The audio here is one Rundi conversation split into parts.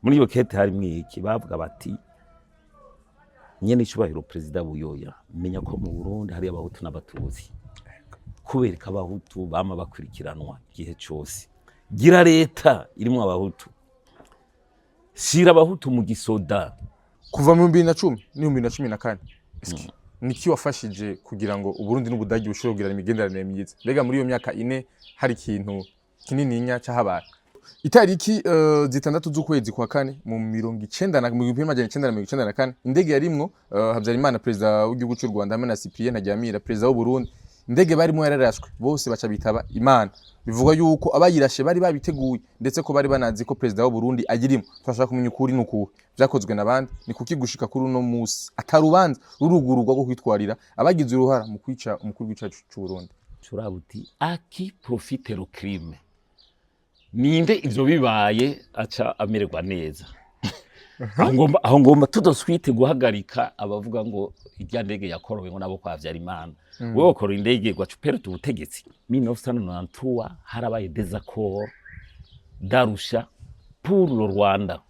Muri iyo kete harimwo iki? Bavuga bati: "Nyene icubahiro Perezida Buyoya, menya ko mu Burundi hari Abahutu n'Abatutsi. Kubera ko Abahutu bama bakurikiranwa igihe cose, gira leta irimwo Abahutu, shira Abahutu mu gisoda." Kuva mu 2010 n'ibihumbi 2014, eske niki wafashije kugira ngo Uburundi n'Ubudagi bushobore kugirana imigenderanire myiza? Mbega muri iyo myaka 4 hari ikintu kinininya cahabaye? Itariki 6 z'ukwezi kwa kane mu mirongo icenda na mu 1994, indege yarimwo Habyarimana, perezida w'igihugu cy'u Rwanda, hamwe na Cyprien Ntaryamira, perezida w'u Burundi, indege barimo yararashwe, bose baca bitaba Imana. Bivugwa yuko abayirashe bari babiteguye, ndetse ko bari banazi ko perezida w'u Burundi ayirimo. Turashaka kumenya ukuri n'ukuhe vyakozwe n'abandi. Ni kuki gushika kuri uno musi atarubanza rurugururwa rwo kwitwarira abagize uruhara mu kwica umukuru w'igihugu c'u Burundi? Turaba uti: à qui profite le crime? Ninde ivyo bibaye aca amererwa neza? Aho ngomba tudoswite guhagarika abavuga ngo irya ndege yakorowe ngo nabo kwa Habyarimana. Wewe wakora indege gwaca upereta ubutegetsi. 1993 harabaye des accords d'Arusha pour le Rwanda.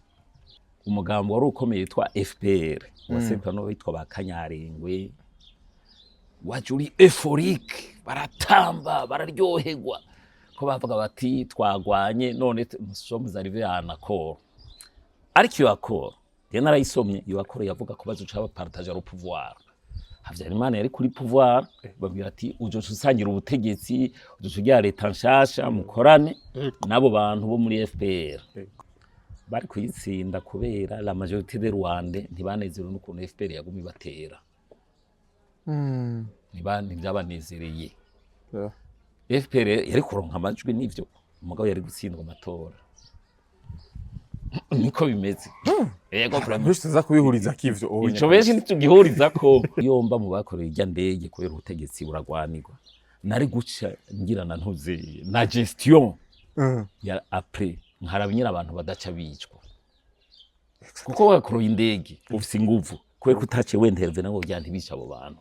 Umugambo wari ukomeye witwa FPR, waseruka no witwa ba Kanyarengwe, waje uri euphorique, baratamba, bararyoherwa ko bavuga bati: "Twagwanye, none nous sommes arrivés à un accord." Ariko iyo accord rero narayisomye. Iyo accord yavuga ko bazoca bapartager le pouvoir. Habyarimana yari kuri pouvoir, babwira ati: "Uzoca usangira ubutegetsi, uzoca ugira leta nshasha, mukorane n'abo bantu bo muri FPR." Bari kuyitsinda kubera la majorité de Rwanda ntibanezerewe n'ukuntu FPR yagumye ibatera. Ntibyabanezereye. FPR yari kuronka amajwi n'ivyo, umugabo yari gutsindwa amatora. Niko bimeze, yego, vraiment. Benshi tuza kubihuriza kivyo. Ico benshi ntitugihuriza ko yomba mu bakoreye irya ndege, kubera ubutegetsi buragwanirwa, nari guca ngira na ntuze na gestion ya après, nkaraba nyine abantu badaca bicwa, kuko wakoroye indege ufise inguvu, kubera ko utaciye wenterve ngo kugira ntibice abo bantu.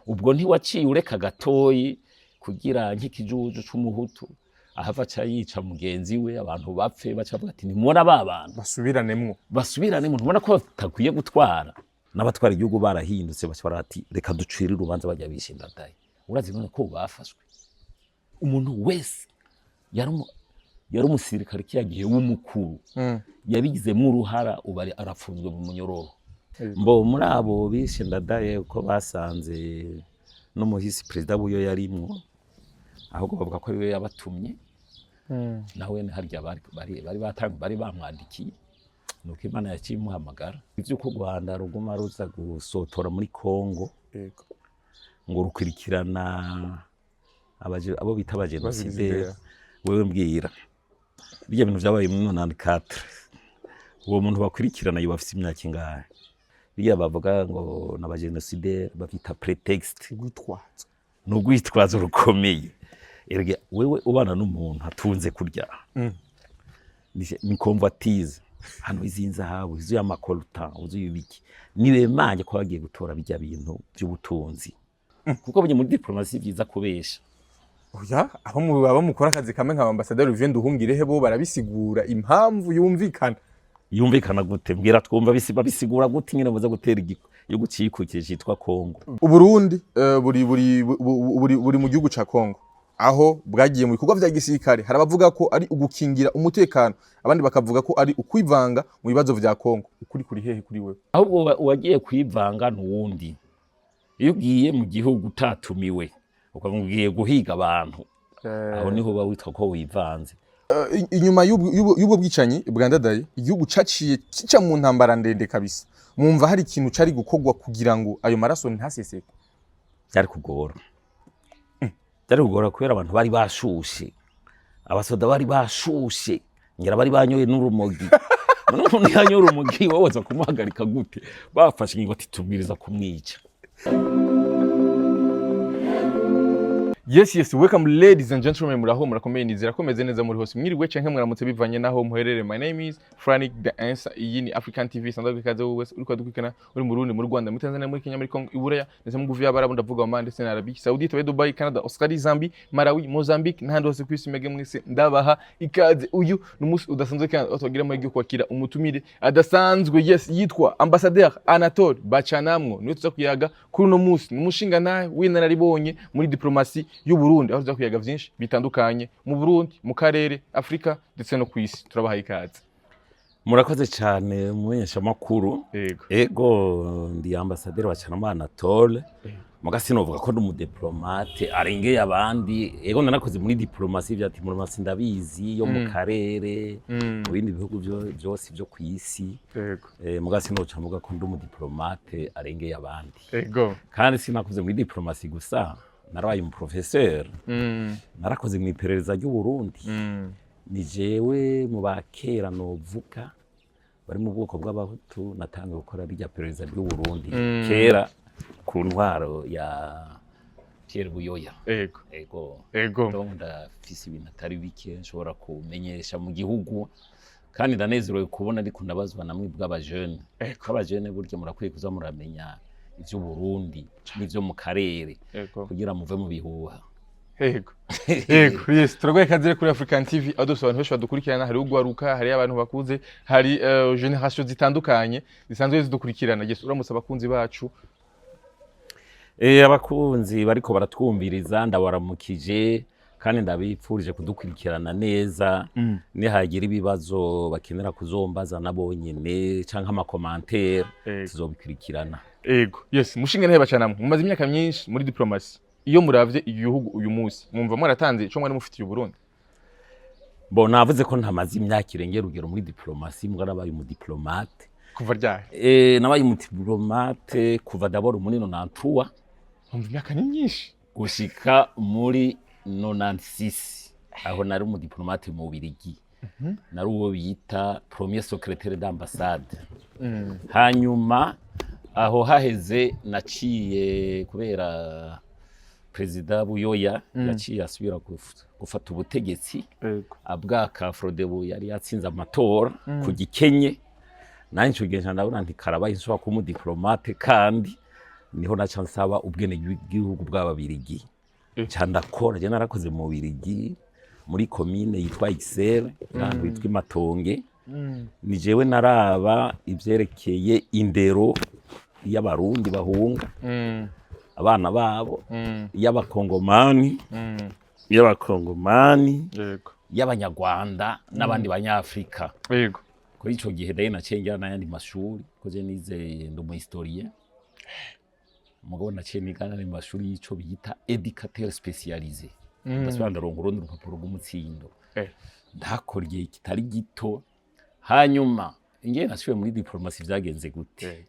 Ubwo ntiwaciye ureka gatoyi kugira nk'ikijuju c'Umuhutu ahava aca yica mugenzi we, abantu bapfe, baca bavuga ati: "Ntimubona ba bantu?" Basubiраnemwo. Basubirane, ntubona ko batakwiye gutwara? N'abatwara igihugu barahindutse, baca barati: "Reka ducire urubanza bajya bishinda dayi." Urazi none ko bafashwe? Umuntu wese yari umusirikare kiriya gihe w'umukuru yabigizemo uruhara, ubu arapfunzwe mu munyororo. Mbo muri abo bishe Ndadaye, ko basanze n'umuhisi perezida Buyo yarimwo, ahubwo bavuga ko ariwe yabatumye. Nawe harya bari batanga, bari bamwandikiye, nuko Imana yaciye imuhamagara. Ivy'uko u Rwanda ruguma ruza gusotora muri Kongo ngo rukurikirana abo bita abajenosideri, wewe mbwira, birya bintu vyabaye muri 94, uwo muntu bakurikirana yoba afise imyaka ingahe? Birya bavuga ngo n'abajenosideri bafita prétexte. Urwitwazo. Ni urwitwazo rukomeye. Erega wewe ubana n'umuntu atunze kurya, ni convoitise hano, izi nzahabu izuye, ama coltan uzuye ibiki, nibemanye ko bagiye gutora bijya bintu by'ubutunzi, kuko burya muri diplomatie byiza kubesha. Oya, abo mukora akazi kamwe nka Ambassadeur Olivier Nduhungirehe bo barabisigura impamvu yumvikana. Yumvikana gute? Mbwira twumva babisigura gute nyine baza gutera igihugu cikukiye citwa Kongo? Uburundi buri mu gihugu ca Kongo, aho bwagiye mu bikorwa vya gisirikare. Hari abavuga ko ari ugukingira umutekano, abandi bakavuga ko ari ukwivanga mu bibazo vya Kongo. Ukuri kuri hehe kuri wewe? Ahubwo uwagiye kwivanga n'uwundi. Iyo ugiye mu gihugu utatumiwe, ukavuga ugiye guhiga abantu, aho niho uba witwa ko wivanze. Inyuma y'ubwo bwicanyi bwa Ndadaye, igihugu caciye kica mu ntambara ndende kabisa. Mwumva hari ikintu cari gukorwa kugira ngo ayo maraso ntaseseke? Byari kugora, byari kugora, kubera abantu bari bashushe, abasoda bari bashushe, ngira bari banyoye n'urumogi. None umuntu yanyoye urumogi, wowe waza kumuhagarika gute? Bafashe ingingo ati: "Tubwiriza kumwica." Yes, welcome ladies and gentlemen, muraho, murakomeye, nizera ko meze neza muri hose, mwiriwe canke mwaramutse bivanye naho muherereye. My name is Frank the Answer. Iyi ni African TV. Sanzwe ikaze wowe wese uriko dukurikirana uri mu Burundi, mu Rwanda, muri Tanzania, muri Kenya, muri Congo, i Buraya ndetse mu bihugu vy'Abarabu, ndavuga Oman ndetse na Arabie Saoudite, Dubai, Canada, Australia, Zambia, Malawi, Mozambique n'ahandi hose kw'isi. Mege mwese ndabaha ikaze. Uyu ni umunsi udasanzwe kandi aho twagira amahirwe yo kwakira umutumire adasanzwe. Yes, yitwa Ambassadeur Anatole Bacanamwo, niwe tuza kuyaga kuri uno munsi. Ni umushingantahe w'inararibonye muri diplomasi y'u Burundi, aho tuza kuyaga vyinshi bitandukanye mu Burundi, mu karere, Afrika ndetse no kw'isi. Turabahaye ikaze. Murakoze cyane, umumenyeshamakuru. Yego. Ego, ndi ambasaderi wa Canama Anatole, muga sinovuga ko ndi umudiplomate arengeye abandi. Ego, nanakoze muri diplomasi, vya diplomasi ndabizi, yo mu karere, mu bindi bihugu vyose vyo kw'isi. Muga sinoca mvuga ko ndi umudiplomate arengeye abandi. Kandi sinakoze muri diplomasi gusa, narabaye umuprofesseur, narakoze mu iperereza ry'u Burundi. Ni jewe mu bakera novuga bari mu bwoko bw'Abahutu natangiye gukora rirya perereza ry'u Burundi kera ku ntwaro ya Pierre Buyoya. Ego. Donc ndafise ibintu atari bike nshobora kumenyesha mu gihugu, kandi ndanezerewe kubona ariko ndabazwa namwe bw'abajene. Ko abajene burya murakwiye kuza muramenya ivy'Uburundi n'ivyo mu karere kugira muve mu bihuha. Yego, yes, turaguhaye ikaze kuri African TV, aho dufise abantu benshi badukurikirana. Hari ugwaruka, hari abantu bakuze, hari generation zitandukanye zisanzwe zidukurikirana. Yes, uramutse abakunzi bacu. Abakunzi bariko baratwumviriza, ndabaramukije kandi ndabipfurije kudukurikirana neza. Nihagira ibibazo bakenera kuzombaza nabo nyene canke ama commentaires, tuzobikurikirana. Ego, yes, mushingantahe Bacanamwo, mumaze imyaka myinshi muri diplomasi. Iyo muravye igihugu uyu munsi, mwumva mwaratanze ico mwari mufitiye Uburundi? Bo, navuze ko ntamaze imyaka irengera urugero muri diplomasi, mbwa nabaye umudiplomate. Kuva ryari? Nabaye umudiplomate kuva d'abord muri 93. Mwumva imyaka ni myinshi. Gushika muri 96, aho nari umudiplomate mu Bubirigi, nari uwo bita premier secrétaire d'ambassade. Hanyuma aho haheze naciye, kubera perezida Buyoya yaciye asubira gufata ubutegetsi, abwaka Frodebu yari yatsinze amatora ku gikenye, nanjye ico gihe nca ndabona nti karabaye, nshobora kuba umudiplomate. Kandi niho naca nsaba ubwenegihugu bw'Ababirigi. Nca ndakora, je narakoze mu Bubirigi muri komine yitwa Ixelles, ahantu hitwa Imatonge. Ni jewe naraba ivyerekeye indero y'Abarundi bahunga, abana babo, y'Abakongomani, y'Abakongomani, y'Abanyarwanda n'abandi Banyafrika. Kuri ico gihe rero naciye ngira n'ayandi mashuri, ko je nize, ndi umuhistorien, mugabo naciye niga n'ayandi mashuri y'ico bita éducateur spécialisé. Ndasubira ndaronka urundi rupapuro rw'umutsindo. Ndahakora igihe kitari gito. Hanyuma ingene nasubiye muri diplomasi vyagenze gute?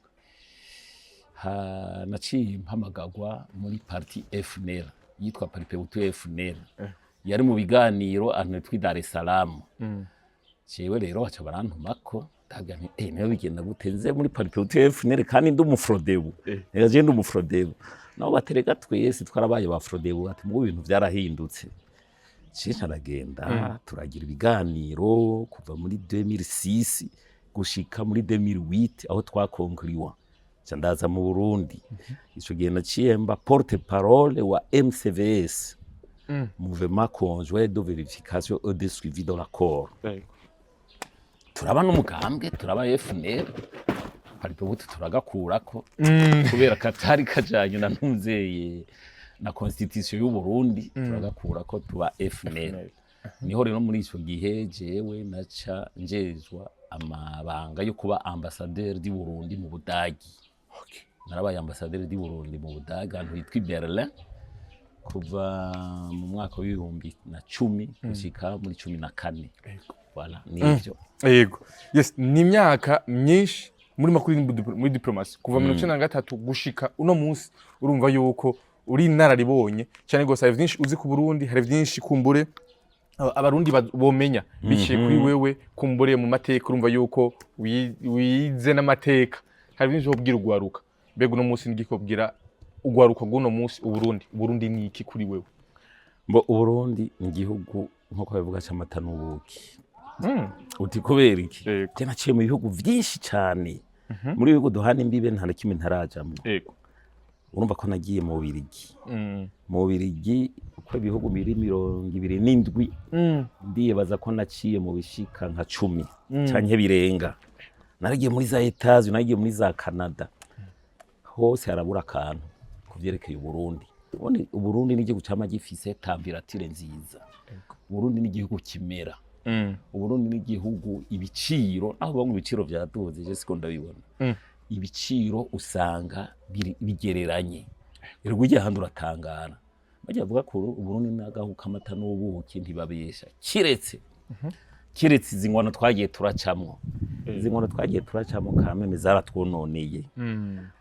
Naciye mpamagagwa muri parti FNL, yitwa Palipehutu FNL, yari mu biganiro ahantu hitwa i Dar es Salaam. Jewe rero baca barantumako, ndavuga nti niyo bigenda gute nze muri Palipehutu FNL kandi ndi umufrodebu? Reka je ndi umufrodebu. Nabo batereka twese twarabaye ba Frodebu, ati mu bintu vyarahindutse. Je ntaragenda, turagira ibiganiro kuva muri 2006 gushika muri 2008, aho twakonkuriwa. Nca ndaza mu Burundi. Ico gihe naciye mba porte parole wa MCVS, Mouvement Conjoint de Vérification et de Suivi de l'accord. Turaba n'umugambwe, turaba FNL, Palipehutu turagakurako kubera katari kajanye na ntunzeye na constitution y'u Burundi, turagakurako tuba FNL. Niho rero muri ico gihe jewe naca njejwa amabanga yo kuba ambassadeur du Burundi mu Budagi. Narabaye ambassadeur du Burundi mu Budagi, ahantu hitwa i Berlin, kuva mu mwaka w'2010 gushika muri 14. Voilà, nivyo. Yego, yes, ni imyaka myinshi muri makuru muri diplomasi, kuva 93 gushika uno munsi. Urumva yuko uri inararibonye cyane rwose, hari vyinshi uzi ku Burundi, hari vyinshi kumbure Abarundi bomenya biciye kuri wewe, kumbure mu mateka. Urumva yuko wize n'amateka, hari vyinshi wobwira ugwaruka. Mbega uno munsi nigiki wobwira ugwaruka rw'uno munsi? Uburundi ni iki kuri wewe? Mbo Uburundi ni igihugu, nk'uko babivuga, c'amata n'ubuki. Uti kubera iki? Yego. Je naciye mu bihugu vyinshi cane. Muri bihugu duhana imbibe nta na kimwe ntarajamwo. Urumva ko nagiye mu Bubirigi. Mu Bubirigi, uko ibihugu biri 27, ndibaza ko naciye mu bishika nka 10 canke birenga. Naragiye muri za Etats, nagiye muri za Canada, hose harabura akantu ku vyerekeye Uburundi. Ubundi Uburundi ni igihugu cama gifise température nziza. Uburundi ni igihugu kimera. Uburundi ni igihugu ibiciro, aho bamwe ibiciro vyaduze, je siko ndabibona. Ibiciro usanga bigereranye. Erega ujya ahandi uratangara. Bajya bavuga ko Uburundi n'agahugu k'amata n'ubuki, ntibabesha, kiretse izi ngono twagiye turacamwo. Izi ngono twagiye turacamwo kameme zaratwononeye.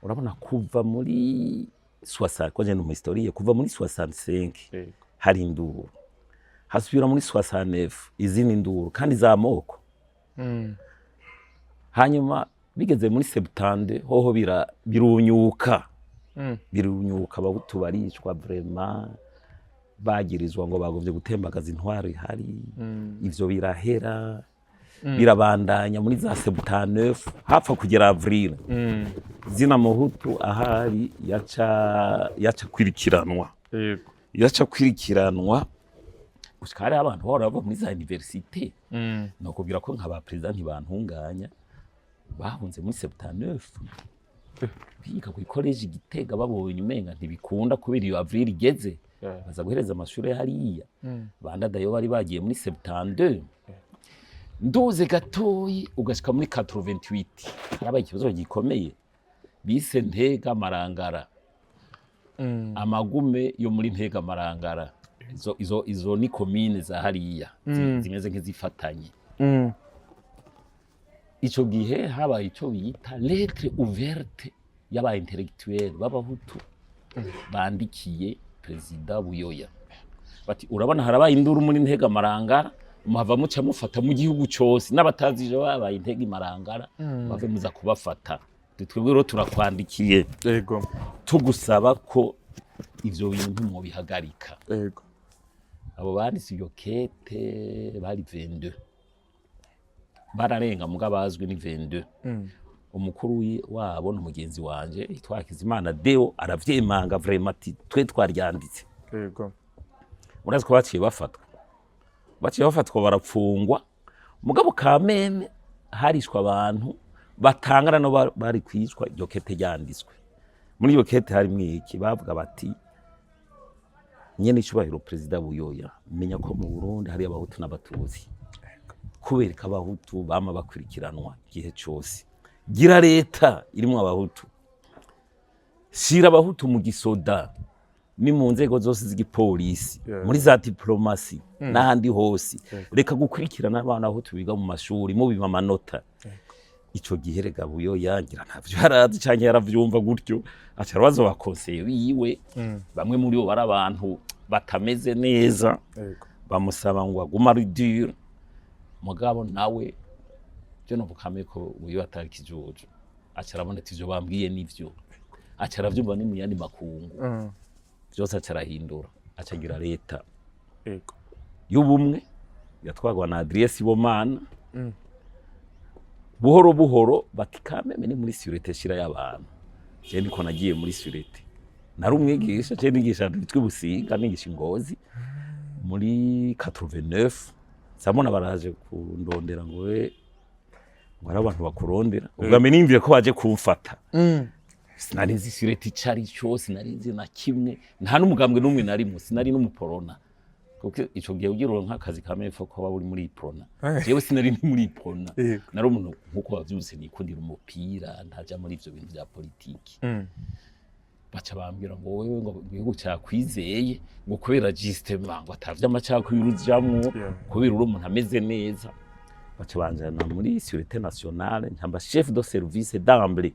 Urabona kuva muri 60, ko je no mu historie, kuva muri 65 hari induru, hasubira muri 69 izindi nduru kandi z'amoko. Hanyuma bigeze muri 70 hoho birunyuka. Birunyuka, Abahutu baricwa vraiment, bagirizwa ngo bagovye gutembagaza intwaro ihari. Ivyo birahera, birabandanya muri za 79, hapfa kugera avril. Zina muhutu ahari yaca kwirikiranwa. Yaca kwirikiranwa gushika hariho abantu bahora bava muri za université. Nokubwira ko nka ba perezida Ntibantunganya bahunze muri 79 biga kuri collège Gitega, babonye umenga ntibikunda kubera iyo avril igeze, baza guhereza amashuri hariya. Bandadayo bari bagiye muri 72. Nduze gatoyi ugashika muri 88, harabaye ikibazo gikomeye bise Ntega Marangara. Amagume yo muri Ntega Marangara, izo ni komine za hariya zimeze nk'izifatanye. Ico gihe habaye ico bita lettre ouverte y'aba intellectuel b'Abahutu bandikiye perezida Buyoya, bati: "Urabona harabaye induru muri Ntega Marangara, muhava muca mufata mu gihugu cose n'abatazi ivyo babaye Intega Marangara, bave muza kubafata. Twebwe rero turakwandikiye tugusaba ko ivyo bintu mwobihagarika." Abo banditse iyo kete bari 22, bararenga, muga bazwi ni 22. Umukuru wabo ni umugenzi wanje yitwa Hakizimana Deo, aravyemanga vraiment, ati: "Twe twaryanditse." Urazi ko baciye bafatwa barapfungwa. Mugabo kameme harishwe abantu batangana no bari kwicwa iryo kete ryanditswe. Muri iyo kete harimwo iki? Bavuga bati: "Nyene icubahiro perezida Buyoya, menya ko mu Burundi hari Abahutu n'Abatutsi. Kubera ko Abahutu bama bakurikiranwa igihe cose, gira leta irimwo Abahutu, shira Abahutu mu gisoda ni mu nzego zose z'igipolisi, muri za diplomasi n'ahandi hose. Reka gukurikirana abana Abahutu biga mu mashuri mubima amanota." Ico gihe rega Buyoya ngira ntavyo yarazi canke yaravyumva gutyo, aca arabaza ba conseillers biwe. Bamwe muri bo bari abantu batameze neza. Bamusaba ngo agume ari dur, mugabo nawe byo novukame ko Buyoya atari kijuju, aca arabona ati: "Ivyo bambwiye nivyo." Aca aravyumva ni mu yandi makungu vyose, aca arahindura, aca agira leta y'ubumwe yatwarwa na Adrien Sibomana. Buhoro buhoro bati: "Kameme ni muri sûreté, shira y'abantu." Je niko nagiye muri sûreté, nari umwigisha, je nigisha ahantu hitwa i Busiga, nigisha i Ngozi. Muri 89 samona baraje kundondera ngo: "We," ngo, "hari abantu bakurondera." Ubwa mbere niyumviye ko baje kumfata. Sinari nzi sûreté ico ari cyo, sinari nzi na kimwe, nta n'umugambwe n'umwe narimwo, sinari n'umuporona, kuko ico gihe ugira uronka akazi ka mefo ko waba uri muri Uprona. Jewe sinari ndi muri Uprona. Nari umuntu, nkuko bavyumvise, nikundira umupira, ntaja muri ivyo bintu vya politiki. Baca bambwira ngo: "Wewe," ngo, "igihugu cakwizeye," ngo, "kubera justement ngo atavye amacakubiri ujamwo, kubera uri umuntu ameze neza." Baca banjana muri Sûreté Nationale, nkamba chef de service d'emblée.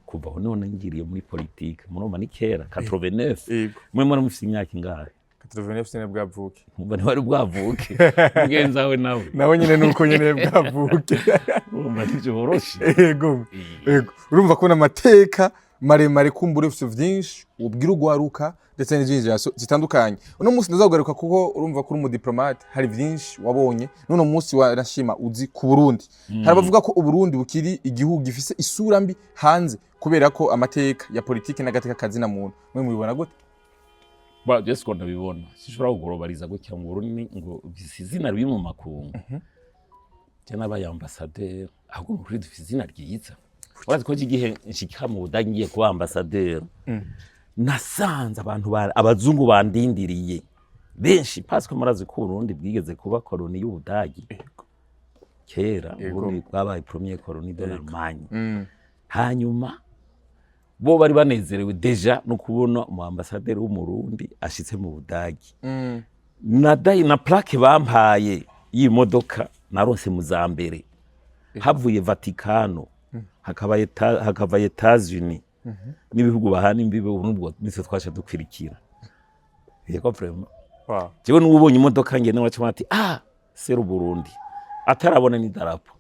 Kuva aho none ngiriye muri politike. Murumva ni kera, 89. Mwe muri mufise imyaka ingahe? 89 sinari bwavuke. Nkumva ntiwari bwavuke. Mugenzi wawe nawe? Nawe nyine nuko nyene bwavuke. Urumva ntivyoroshe. Yego, urumva ko n'amateka. Maremare, kumbura ufite vyinshi ubwira ugwaruka ndetse n'izindi génération zitandukanye. Uno munsi ndazakugaruka kuko urumva ko uri umudiplomate, hari vyinshi wabonye n'uno munsi warashima uzi ku Burundi. Hari abavuga ko Uburundi bukiri igihugu gifise isura mbi hanze kubera ko amateka ya politiki n'agateka kazina muntu. Mwe mubibona gute? Ba je siko ndabibona, sinshobora kugorobariza gutya ngo Burundi ngo bifise izina ribi mu makungu. Je nabaye ambassadeur, ahubwo mu kuri dufise izina ryiza. Urazi ko igihe nshika mu Budage ngiye kuba ambassadeur, nasanze abantu abazungu bandindiriye benshi, parce que murazi ko Uburundi bwigeze kuba colonie y'Ubudagi kera. Uburundi bwabaye première colonie de l'Allemagne. Hanyuma bo bari banezerewe déjà no kubona umu ambassadeur w'Umurundi ashitse mu Budagi. Na dayi na plaque bampaye y'imodoka naronse mu za mbere, havuye Vatikano, hakava Etats-Unis n'ibihugu bahana imbibe, ubu nubwo nitwe twaca dukwirikira. Yego, vraiment. Jewe n'ubonye imodoka ngene waca ati: "Ah, c'est le Burundi", atarabona n'idarapo.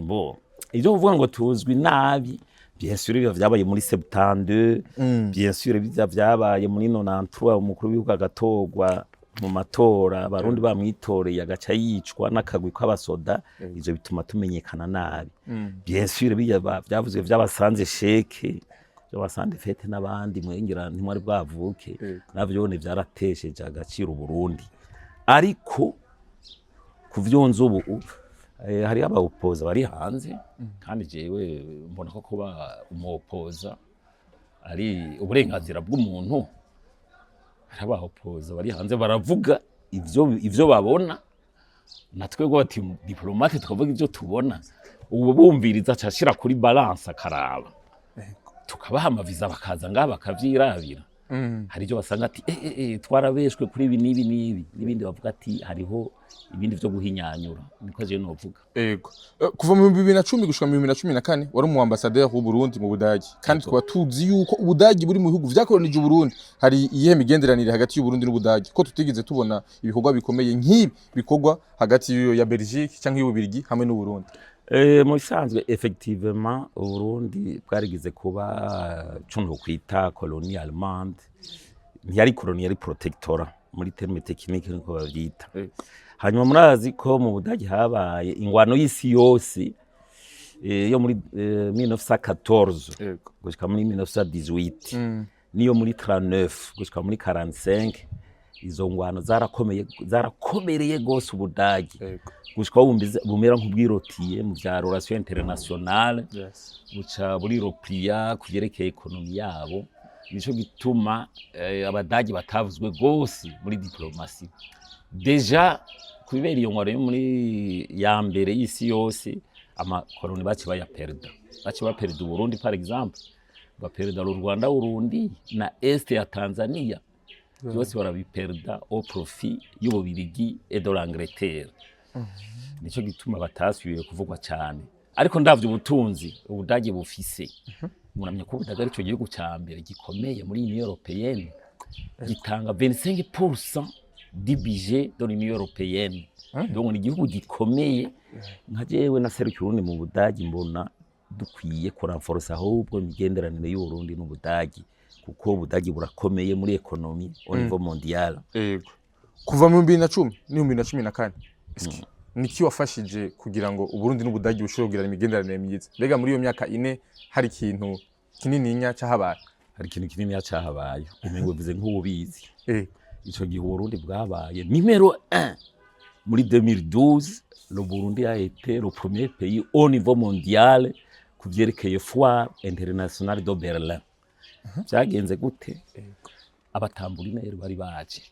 Bo ibyo kuvuga ngo tuzwi nabi, bien sûr ibyo vyabaye muri 72, bien sûr ibyo vyabaye muri 93, umukuru w'igihugu agatorwa mu matora, Abarundi bamwitoreye, agaca yicwa n'akagwi k'abasoda. Ivyo bituma tumenyekana nabi. Bien sûr bijya vyavuzwe vy'abasanze sheke, by'abasanze fete n'abandi mwengera ntimwari bwavuke, navyone vyaratesheje agaciro Uburundi. Ariko kuvyonza ubu hariho abawopoza bari hanze, kandi jewe mbona ko kuba umuwopoza ari uburenganzira bw'umuntu. Hari abawopoza bari hanze baravuga ivyo babona, na twebwe bati diplomate tukavuga ivyo tubona. Ubu bumviriza acashira kuri balance, akaraba, tukabaha amaviza bakaza ngaha bakavyirabira. Hari ibyo basanga ati twarabeshwe kuri ibi n'ibi n'ibi, n'ibindi bavuga ati hariho ibindi vyo guhinyanyura. Niko jewe novuga. Ego. Kuva mu 2010 gushika mu 2014 wari umu ambassadeur w'u Burundi mu Budagi, kandi tukaba tuzi yuko Ubudagi buri mu bihugu vyakolonije Uburundi. Hari iyihe migenderanire hagati y'u Burundi n'Ubudagi, ko tutigeze tubona ibikorwa bikomeye nk'ibi bikorwa hagati ya Belgique canke y'Ububirigi hamwe n'u Burundi? Mu bisanzwe, effectivement, Uburundi bwarigeze kuba co nokwita colonie allemande. Ntiyari colonie, yari protectorat muri terme technique, niko bavyita. Hanyuma murazi ko mu Budagi habaye ingwano y'isi yose yo muri 1914 gushika muri 1918, niyo muri 39 gushika muri 45. Izo ngwano zarakomeye, zarakomereye gose Ubudagi, gushika aho bumera nk'ubwirotiye mu vya relation internationale, buca buriropliya ku vyerekeye économie yabo. Nico gituma Abadagi batavuzwe gose muri diplomatie. Déjà kubera iyo ngwano yo muri ya mbere y'isi yose, amakoloni baci bayaperda, baci baperda Uburundi par exemple, baperda le Rwanda, Urundi na est ya Tanzania, byose barabiperda au profit y'Ububirigi et de l'Angleterre. Nico gituma batasubiye kuvugwa cyane. Ariko ndavye ubutunzi Ubudagi bufise, muramya ko Ubudagi arico gihugu ca mbere gikomeye muri Union Européenne, gitanga 25% du budget de l'Union Européenne. Donc ni igihugu gikomeye. Nka jewe naserukiye Urundi mu Budagi, mbona dukwiye kuranforosa ahubwo imigenderanire y'Uburundi n'Ubudagi, kuko Ubudagi burakomeye muri économie au niveau mondial. Ego. Kuva mu 2010 n'ibihumbi 2014, eske niki wafashije kugira ngo Uburundi n'Ubudagi bushobore kugirana imigenderanire myiza? Mbega muri iyo myaka 4 hari ikintu kinininya cahabaye? Hari ikintu kinini cahabaye, umengo bivuze nk'ububizi. Ico gihe Uburundi bwabaye numéro 1 muri 2012. Le Burundi a été le premier pays au niveau mondial ku vyerekeye Foire Internationale de Berlin. Vyagenze gute? Abatamburineri bari baje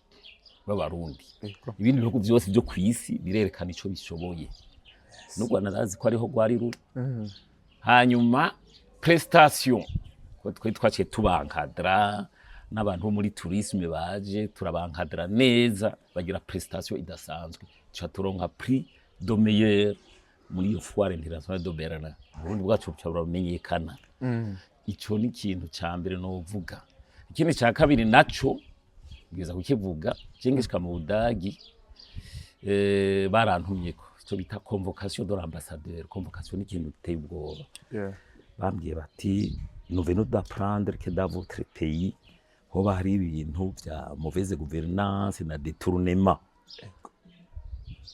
b'Abarundi. Ibindi bihugu vyose vyo kw'isi birerekana ico bishoboye, n'u Rwanda ndazi ko ariho rwari ruri. Hanyuma prestation ko twari twaciye tubankadra n'abantu bo muri tourisme baje, turabankadra neza, bagira prestation idasanzwe, tuca turonka prix de meilleur muri iyo Foire Internationale de Berlin. Uburundi bwacu buca buramenyekana. Ico ni ikintu ca mbere novuga. Ikindi ca kabiri naco bwiza kukivuga, je ngishika mu Budagi, barantumyeko ico bita convocation de l'ambassadeur. Convocation ni ikintu giteye ubwoba. Bambwiye bati Nous venons d'apprendre que dans votre pays hoba hari ibintu vya mauvaise gouvernance na détournement."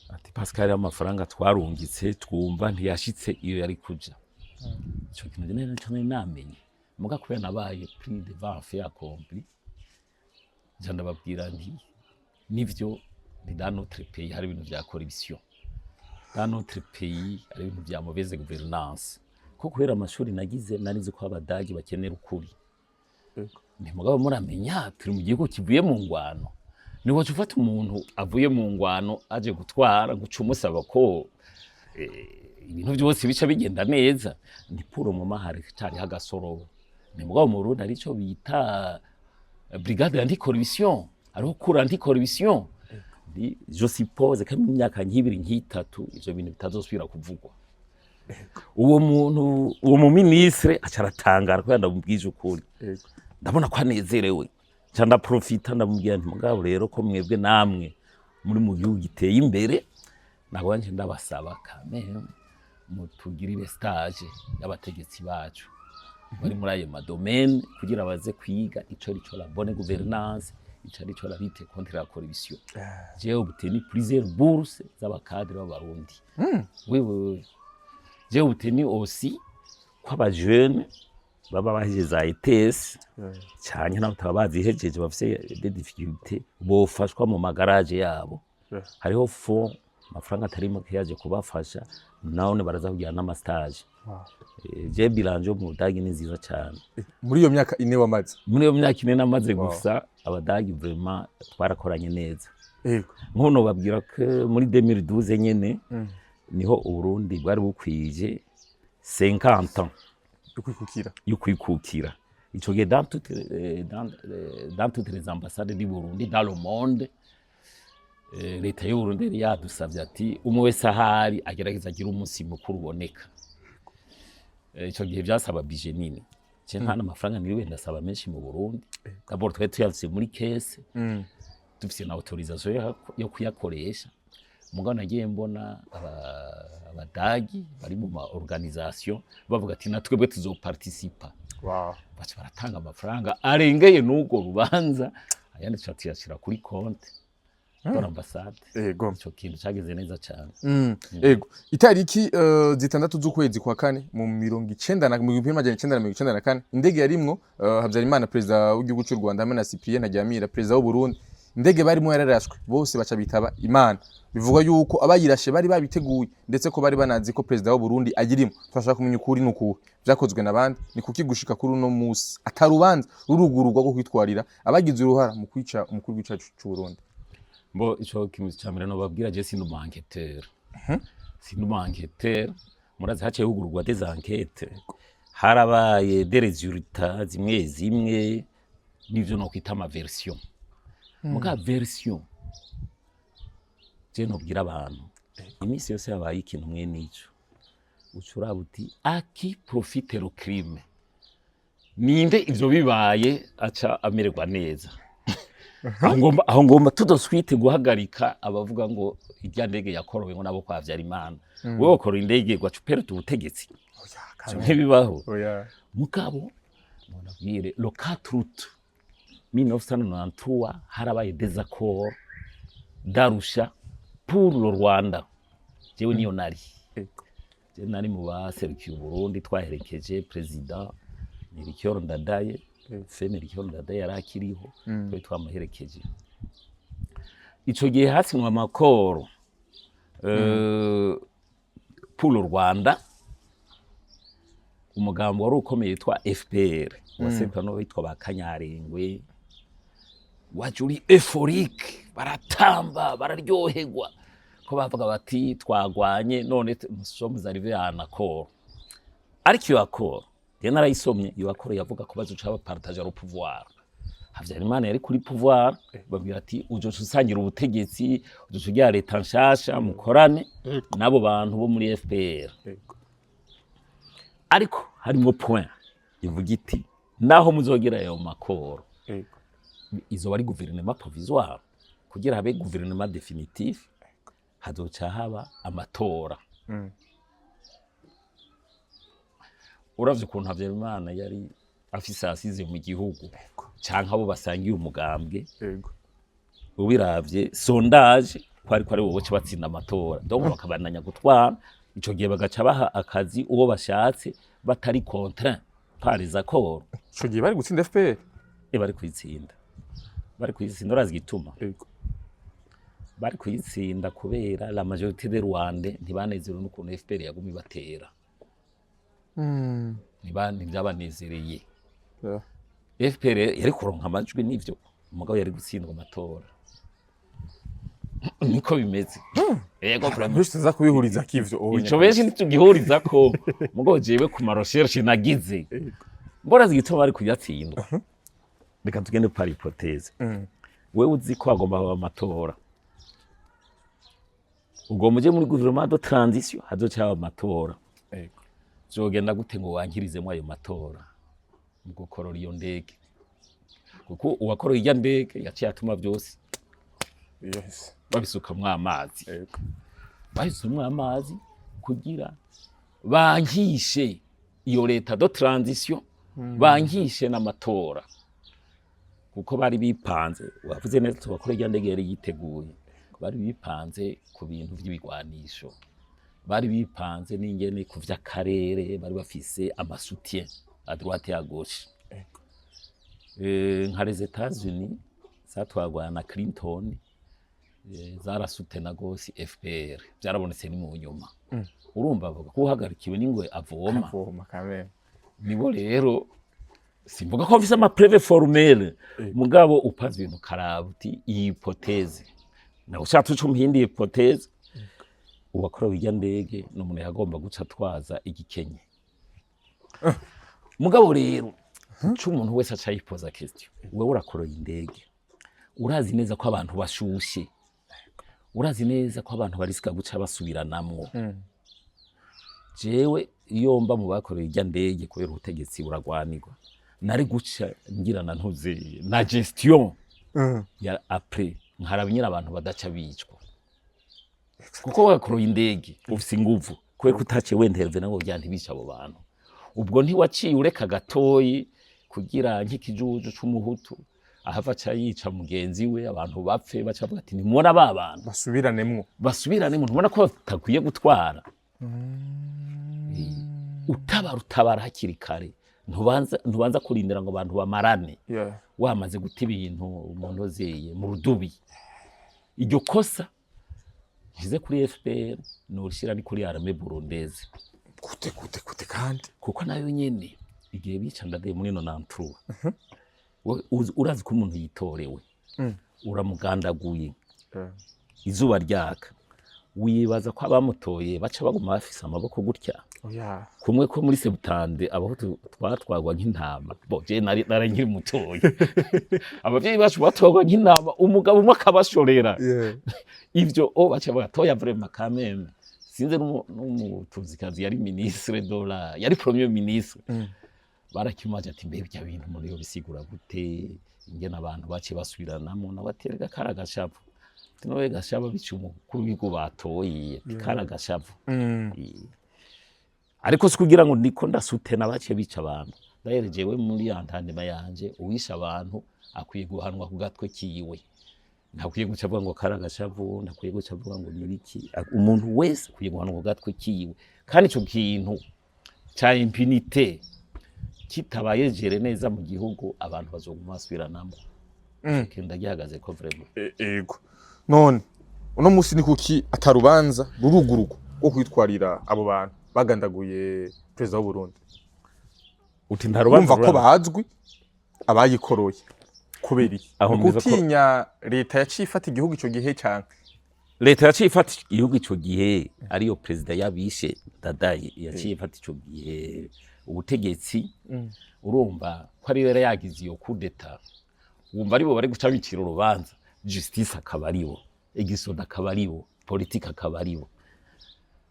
Ati: "Parce que hariho amafaranga twarungitse, twumva ntiyashitse iyo yari kuja." Ico kintu je nari nari namenye, muga kubera nabaye pris devant fait accompli, nca ndababwira nti: "Nivyo, ni dans notre pays hari ibintu vya corruption, dans notre pays hari ibintu vya mauvaise gouvernance." Ko kubera amashuri nagize, nari nzi ko Abadagi bakenera ukuri. Ni mugabo muramenya turi mu gihugu kivuye mu ngwano, ni waca ufata umuntu avuye mu ngwano aje gutwara, guca umusaba ko ibintu byose bica bigenda neza. Ni pour le moment hari cariho agasoro. Ni mugabo mu Burundi hari ico bita brigade anticorruption, hariho cour anticorruption. Je suppose ko mu myaka nk'ibiri, nk'itatu, ivyo bintu bitazosubira kuvugwa. Uwo muntu, uwo mu ministre, aca aratangara kubera ndamubwije ukuri. Ndabona ko anezerewe, nca ndaprofita, ndamubwira nti: "Mugabo rero ko mwebwe namwe muri mu gihugu giteye imbere, ntabwo nje ndabasaba kame mutugirire stage y'abategetsi bacu bari muri ayo ma domaines, kugira baze kwiga ico arico la bonne gouvernance, ico arico la lutte contre la corruption." J'ai obtenu plusieurs bourses z'aba cadres b'Abarundi. Oui, j'ai obtenu aussi ko aba jeunes baba bahejeje za ETS canke nabo bataba bazihejeje, bafise des difficultés, bofashwa mu ma garages yabo. Hariho fonds, amafaranga atari make yaje kubafasha, none baraza kugira n'ama stages. Je bilan yo mu Budagi ni nziza cyane. Muri iyo myaka 4 wamaze? Muri iyo myaka 4 namaze gusa, Abadagi vraiment twarakoranye neza. Nkuno babwira ko muri 2012 nyene niho Uburundi bwari bukwije 50 ans Ukwikukira. Yo kwikukira. Ico gihe dans toutes les ambassades du Burundi dans le monde, leta y'u Burundi yari yadusavye ati: "Umwe wese ahari agerageza agire umunsi mukuru uboneka." Ico gihe vyasaba budget nini. Je nta n'amafaranga niriwe ndasaba menshi mu Burundi. D'abord twari tuyafise muri caisse, dufise na autorisation yo kuyakoresha. Mugabo nagiye mbona Abadagi bari mu ma organisation bavuga ati: "Natwebwe tuzoparticipa." Baca baratanga amafaranga arengeye n'urwo rubanza, ayandi tuca tuyashira kuri compte de l'ambassade. Ico kintu cageze neza cane. Ego. Itariki 6 z'ukwezi kwa kane mu mirongo icenda na mu 1994, indege yarimwo Habyarimana, perezida w'igihugu cy'u Rwanda, hamwe na Cyprien Ntaryamira, perezida w'u Burundi, indege barimo yararashwe, bose baca bitaba Imana. Bivugwa yuko abayirashe bari babiteguye, ndetse ko bari banazi ko perezida w'u Burundi agirimo. Turashaka kumenya ukuri nukuhe, vyakozwe n'abandi, ni kuki gushika kuri uno musi atarubanza rurugururwa rwo kwitwarira abagize uruhara mu kwica umukuru w'igihugu cy'u Burundi? Bo, ico kintu ca mbere nobabwira, je sindi umu enquêteur, sindi umu enquêteur. Murazi haciye hugururwa des enquêtes, harabaye des résultats zimwe zimwe n'ivyo nokwita ama version. Muga version je nobwira abantu, iminsi yose habaye ikintu mwe nico, uca uraba uti: "À qui profite le crime? Ninde ivyo bibaye aca amererwa neza?" Aho ngomba tout de suite guhagarika abavuga ngo irya ndege yakorowe ngo nabo kwa Habyarimana. Wewe wakora indege gwaca upereta ubutegetsi? Oya. Ivyo ntibibaho. Oya. Mugabo nabwire, le 4 août 1993 harabaye des accords d'Arusha pour le Rwanda. Jewe niyo nari. Je nari mu baserukiye Uburundi, twaherekeje perezida Melchior Ndadaye. Fe Melchior Ndadaye yari akiriho, twari twamuherekeje. Ico gihe hasinywe ama accords pour le Rwanda. Umugambo wari ukomeye witwa FPR, waseruka n'uwitwa ba Kanyarengwe, waje uri euphorique, baratamba, bararyoherwa, ko bavuga bati: "Twagwanye, none nous sommes arrivés à un accord." Ariko iyo accord je narayisomye. Iyo accord yavuga ko bazoca bapartager le pouvoir. Habyarimana yari kuri pouvoir, babwira ati: "Uzoca usangira ubutegetsi, uzoca ugira leta nshasha, mukorane n'abo bantu bo muri FPR." Ariko harimwo point ivuga iti: "Naho muzogira ayo ma accords, izoba ari gouvernement provisoire. Kugira habe gouvernement définitif, hazoca haba amatora." Uravye ukuntu Habyarimana yari Afise asize mu gihugu canke abo basangiye umugambwe. Ubiravye sondage, ko ari bo boca batsinda amatora, donc bakabandanya gutwara. Ico gihe bagaca baha akazi uwo bashatse, batari contraint par les accords. Ico gihe bari gutsinda FPR? E, bari kuyitsinda, bari kuyitsinda. Urazi igituma? Yego. Bari kuyitsinda kubera la majorité de Rwanda ntibanezerewe n'ukuntu FPR yagumye ibatera. Ntibyabanezereye. FPR yari kuronka amajwi n'ivyo, umugabo yari gutsindwa amatora, niko bimeze, yego, vraiment. Benshi tuza kubihuriza kivyo. Ico benshi ntitugihuriza ko, mugabo jewe ku ma recherches nagize mbona igituma bari kuyatsindwa. Reka tugende par hypothèse. Wewe uzi ko hagomba kuba amatora, ugomba uje muri gouvernement de transition, hazoca haba amatora. Vyogenda gute ngo wankirizemo ayo matora mu gukorora iyo ndege? Kuko uwakoroye irya ndege yaciye atuma vyose babisukamwo amazi. Babisukamwo amazi kugira bankishe iyo leta de transition, bankishe n'amatora, kuko bari bipanze. Wavuze neza, tubakora irya ndege yari yiteguye. Bari bipanze ku bintu vy'ibigwanisho, bari bipanze n'ingene ku vy'akarere, bari bafise ama soutiens à droite et à gauche. Nka les États-Unis zatwagwa na Clinton, zarasutena gose FPR, byarabonetse ni mu nyuma. Urumva bavuga ko uhagarikiwe n'ingwe avoma. Avoma kamere. Nibo rero, simvuga ko mfise ama preuves formelles, mugabo upaze ibintu karaba uti iyi hypothèse nawe ushatse uca umuhindi hypothèse, uwakora irya ndege ni umuntu yagomba guca atwaza igikenye. Mugabo rero ico umuntu wese aca yipoza question: wewe urakoroye indege, urazi neza ko abantu bashushe, urazi neza ko abantu barisika guca basubiranamwo. Jewe iyo mba mu bakoreye irya ndege, kubera ubutegetsi buragwanirwa, nari guca ngira na ntuze na gestion ya après, nkaraba nyine abantu badaca bicwa, kuko wakoroye indege ufise inguvu, kubera ko utaciye wenterve ngo bya ntibice abo bantu. Ubwo ntiwaciye ureka gatoyi kugira nk'ikijuju c'umuhutu ahava aca yica mugenzi we, abantu bapfe, baca bavuga ati: "Ntimubona ba bantu?" Basubiраnemwo. Basubirane, ntubona ko batakwiye gutwara? Utabara, utabara hakiri kare, ntubanza kurindira ngo abantu bamarane. Wamaze guta ibintu umuntu ozeye mu rudubi. Iryo kosa nshyize kuri FPR, norishira ni kuri armée burundaise. Gute, gute, gute kandi? Kuko nayo nyene igihe bica Ndadaye muri 93, urazi ko umuntu yitorewe, uramugandaguye izuba ryaka, wibaza ko abamutoye baca baguma bafise amaboko gutya? Oya. Kumwe ko muri septante abahutu twatwagwa nk'intama. Bo je nari nkiri mutoya, abavyeyi bacu batwagwa nk'intama, umugabo umwe akabashorera. Ivyo o baca bagatoya vraiment quand même. Sinzi n'umutuzikazi yari ministre de la, yari premier ministre, barakimaje ati: "Mbe ibyo bintu umuntu yobisigura gute, ingene abantu baciye basubiranamo?" Nawe ati: "Erega kari agashavu." Ati: "Nowe gashaba bica umukuru w'igihugu batoye." Ati: "Kari agashavu." Ariko si kugira ngo ndiko ndasutena baciye bica abantu. D'ailleurs jewe muri entendement yanje, uwishe abantu akwiye guhanwa ku gatwe kiwe, ntakwiye guca avuga ngo kari agashavu, ntakwiye guca avuga ngo nibiki. Umuntu wese akwiye guhanwa ku gatwe kiwe, kandi ico kintu ca impunité kitabaye géré neza mu gihugu, abantu bazoguma basubiranamo. Kenda gihagaze ko vraiment. Ego, none uno musi ni kuki atarubanza rurugurugwa rwo kwitwarira abo bantu bagandaguye perezida w'u Burundi? Uti nta rubanza? Urumva ko bazwi abayikoroye, kubera iki? Aho Ni mbiza ko- gutinya leta yaciye ifata igihugu ico gihe canke? Leta yaciye ifata igihugu ico gihe, ariyo perezida yabishe Ndadaye yaciye ifata ico gihe ubutegetsi. Urumva ko ariyo yari yagize iyo coup d'état, wumva aribo bari guca bicira urubanza, justice akaba aribo, igisoda akaba aribo, politique akaba aribo.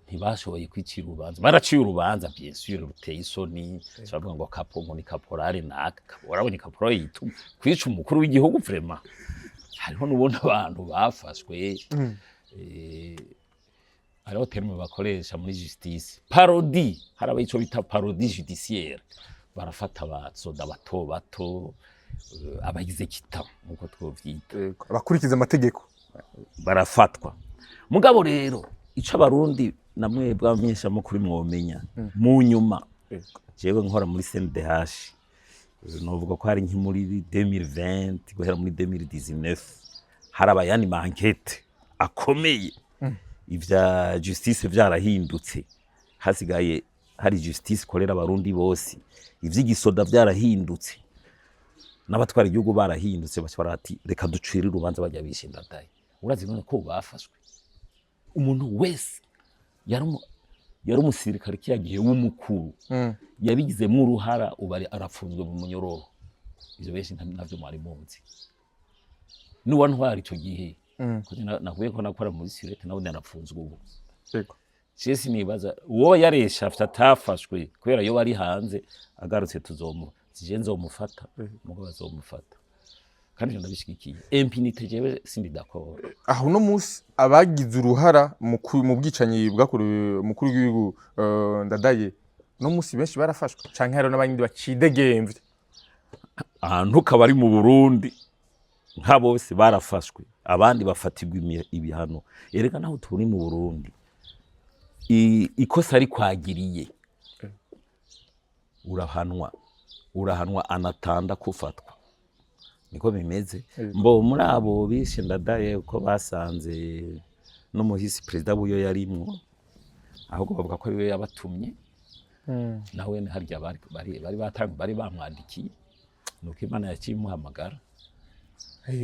Ntibashoboye kwicira urubanza. Baraciye urubanza, bien sûr, ruteye isoni. Bavuga ngo kapo, ngo ni caporal naka. Urabonye caporal yituma kwica umukuru w'igihugu? Vraiment hariho n'ubundi abantu bafashwe. Hariho terme bakoresha muri justice, parodie. Haraba ico bita parodie judiciaire. Barafata abasoda bato bato, abagize kita nkuko twovyita. Yego, abakurikiza amategeko. Barafatwa. Mugabo rero ico Abarundi namwe bw'abamenyeshamakuru mwomenya mu nyuma, jewe nkora muri CNDH, novuga ko hari nki muri 2020 guhera muri 2019 hari abayandi ma enquêtes akomeye. Ivya justice vyarahindutse, hasigaye hari justice ikorera Abarundi bose. Ivy'igisoda vyarahindutse n'abatwara igihugu barahindutse, baca barati reka ducire urubanza bajya bishe Ndadaye. Urazi none ko bafashwe? Umuntu wese yari umusirikare kiriya gihe w'umukuru yabigizemo uruhara, ubu arapfunzwe mu munyororo. Ivyo benshi navyo mwari muzi. N'uwantwara ico gihe, ko nakubwiye ko nakora muri sûreté, nawe narapfunzwe ubu. Je sinibaza uwo yaresha atafashwe kubera iyo bari hanze, agarutse tuzomu sije nzomufata, mugo bazomufata, kandi ivyo ndabishigikiye. Impunité jewe sindi d'accord. Aho uno munsi abagize uruhara mu bwicanyi bwakorewe umukuru w'igihugu Ndadaye, uno munsi benshi barafashwe canke hariho n'abandi bacidegemvye? Ahantu kaba ari mu Burundi, nka bose barafashwe, abandi bafatirwa ibihano. Erega naho turi mu Burundi, ikosa rikwagiriye urahanwa, urahanwa anatanda kufatwa, niko bimeze. Mbo muri abo bishe Ndadaye, uko basanze n'umuhisi perezida buyo yarimwo, ahubwo bavuga ko ariwe yabatumye. Nawe harya bari batanga, bari bamwandikiye, nuko Imana yaciye imuhamagara.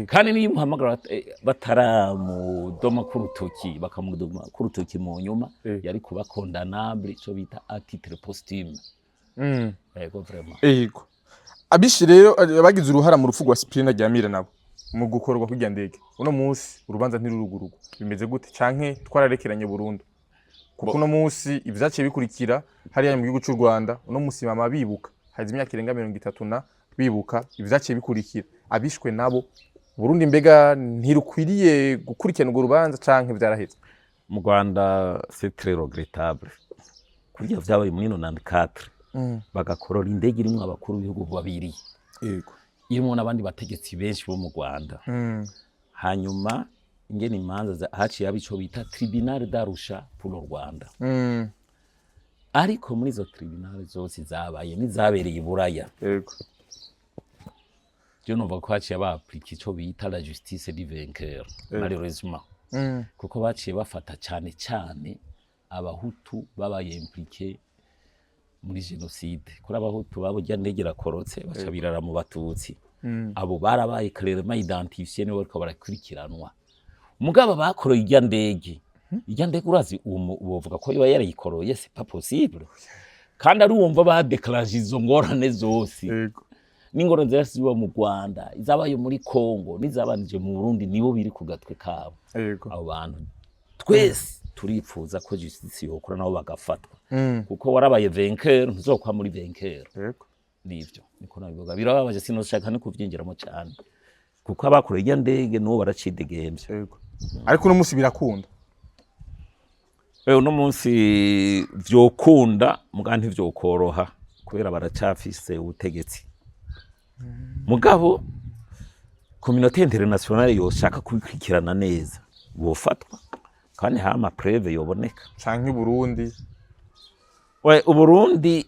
Kandi niyo imuhamagara bataramudoma k'urutoki, bakamudoma k'urutoki mu nyuma, yari kuba condamnable, ico bita à titre posthume. Yego, vraiment. Yego. Abishi rero abagize uruhara mu rupfu rwa Cyprien Ntaryamira nabo mu gukorwa kw'irya ndege, uno munsi urubanza ntirurugurugwa, bimeze gute canke twararekeranye burundu? Kuko uno munsi ivyaciye bikurikira hariya mu gihugu c'u Rwanda, uno munsi mama bibuka haze imyaka irenga 30 na bibuka ivyaciye bikurikira, abishwe nabo, Burundi mbega ntirukwiriye gukurikirana urwo rubanza canke vyaraheze? Mu Rwanda c'est très regrettable kurya vyabaye muri 94, bagakorora indege irimwo abakuru b'ibihugu babiri, irimwo n'abandi bategetsi benshi bo mu Rwanda. Hanyuma ingene imanza haciye haba ico bita tribunal d'Arusha pour le Rwanda. Ariko muri izo tribunal zose zabaye n'izabereye i Buraya, je numva ko haciye ba appliqua ico bita la justice du vainqueur, malheureusement, kuko baciye bafata cane cane Abahutu babaye impliqués muri génocide. Kuri Abahutu baburya ndege irakorotse, baca birara mu Batutsi. Abo barabaye clairement identifiés, nibo bariko barakurikiranwa. Mugabo bakoroye irya ndege, irya ndege urazi uwo bovuga ko yoba yarayikoroye? C'est pas possible. Kandi ari wumva ba déclenché izo ngorane zose, n'ingorane zose ziba mu Rwanda, izabaye muri Congo n'izabanije mu Burundi, nibo biri ku gatwe kabo. Abo bantu twese turipfuza ko justice yokora nabo bagafatwa, kuko warabaye vainqueur, ntuzokwa muri vainqueur. Nivyo niko nabivuga. Birababaje, sinoshaka no kuvyinjiramo cyane, kuko abakoreye irya ndege n'ubu baracidegemvya. Ariko uno munsi birakunda? Uno munsi vyokunda, muga ntivyokoroha kubera baracafise ubutegetsi. Mugabo communauté internationale yoshaka kubikurikirana neza, bofatwa kandi hama preuve yoboneka. Canke Burundi? We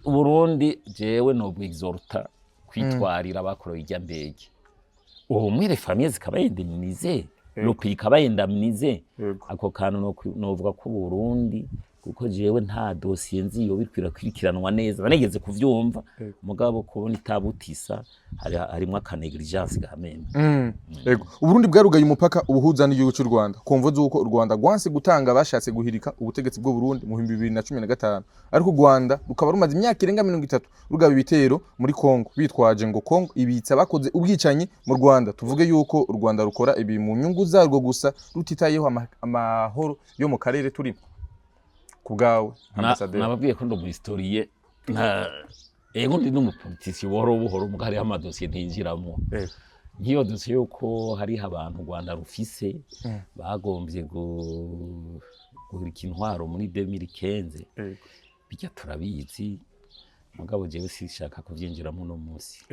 Uburundi jewe nobw exhorta kwitwarira abakorewe irya ndege, ubu mwere famille zikaba indemnisées, le pays ikaba indemnisé. Ako kantu novuga ko Burundi, kuko jewe nta dosiye nzi yo bikwira kurikiranwa neza, banegeze kuvyumva. Mugabo kubona itabutisa harimwo aka négligence gahamembe. Yego. Uburundi bwarugaye umupaka ubuhuza n'igihugu cy'u Rwanda ku mvo z'uko u Rwanda rwanse gutanga bashatse guhirika ubutegetsi bw'u Burundi mu 2015, ariko u Rwanda rukaba rumaze imyaka irenga 30 rugaba ibitero muri Kongo bitwaje ngo Kongo ibitsa bakoze ubwicanyi mu Rwanda. Tuvuge yuko u Rwanda rukora ibi mu nyungu zarwo gusa, rutitayeho amahoro yo mu karere turimo? Ku bwawe, ambasaderi? Nababwiye ko ndi umu historien, nta ego ndi n'umu politicien buhoro buhoro, muga hariho amadosiye ntinjiramo. Nk'iyo dosiye yuko hariho abantu u Rwanda rufise bagombye guhirika intwaro muri 2015, bijya turabizi. Mugabo jewe sishaka kuvyinjiramo uno munsi.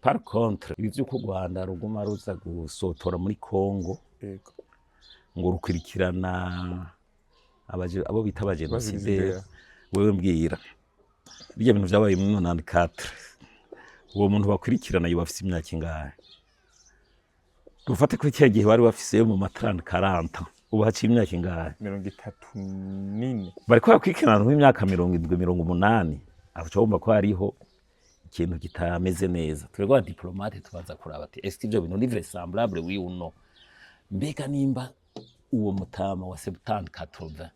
Par contre, ibi vy'uko u Rwanda ruguma ruza gusotora muri Congo ngo rukurikirana abo bita abagenosideri, wewe mbwira, birya bintu vyabaye muri 94, uwo muntu bakurikirana yoba afise imyaka ingahe? Dufate ko kiriya gihe bari bafise mu ma 30 40, ubu haciye imyaka ingahe? 34. Bariko bakurikirana nk'imyaka 70, 80, aho uca wumva ko hariho ikintu kitameze neza. Twebwe abadiplomate tubanza kuraba ati: "Est-ce que ivyo bintu ni vraisemblable, oui ou non?" Mbega nimba uwo mutama wa 70, 80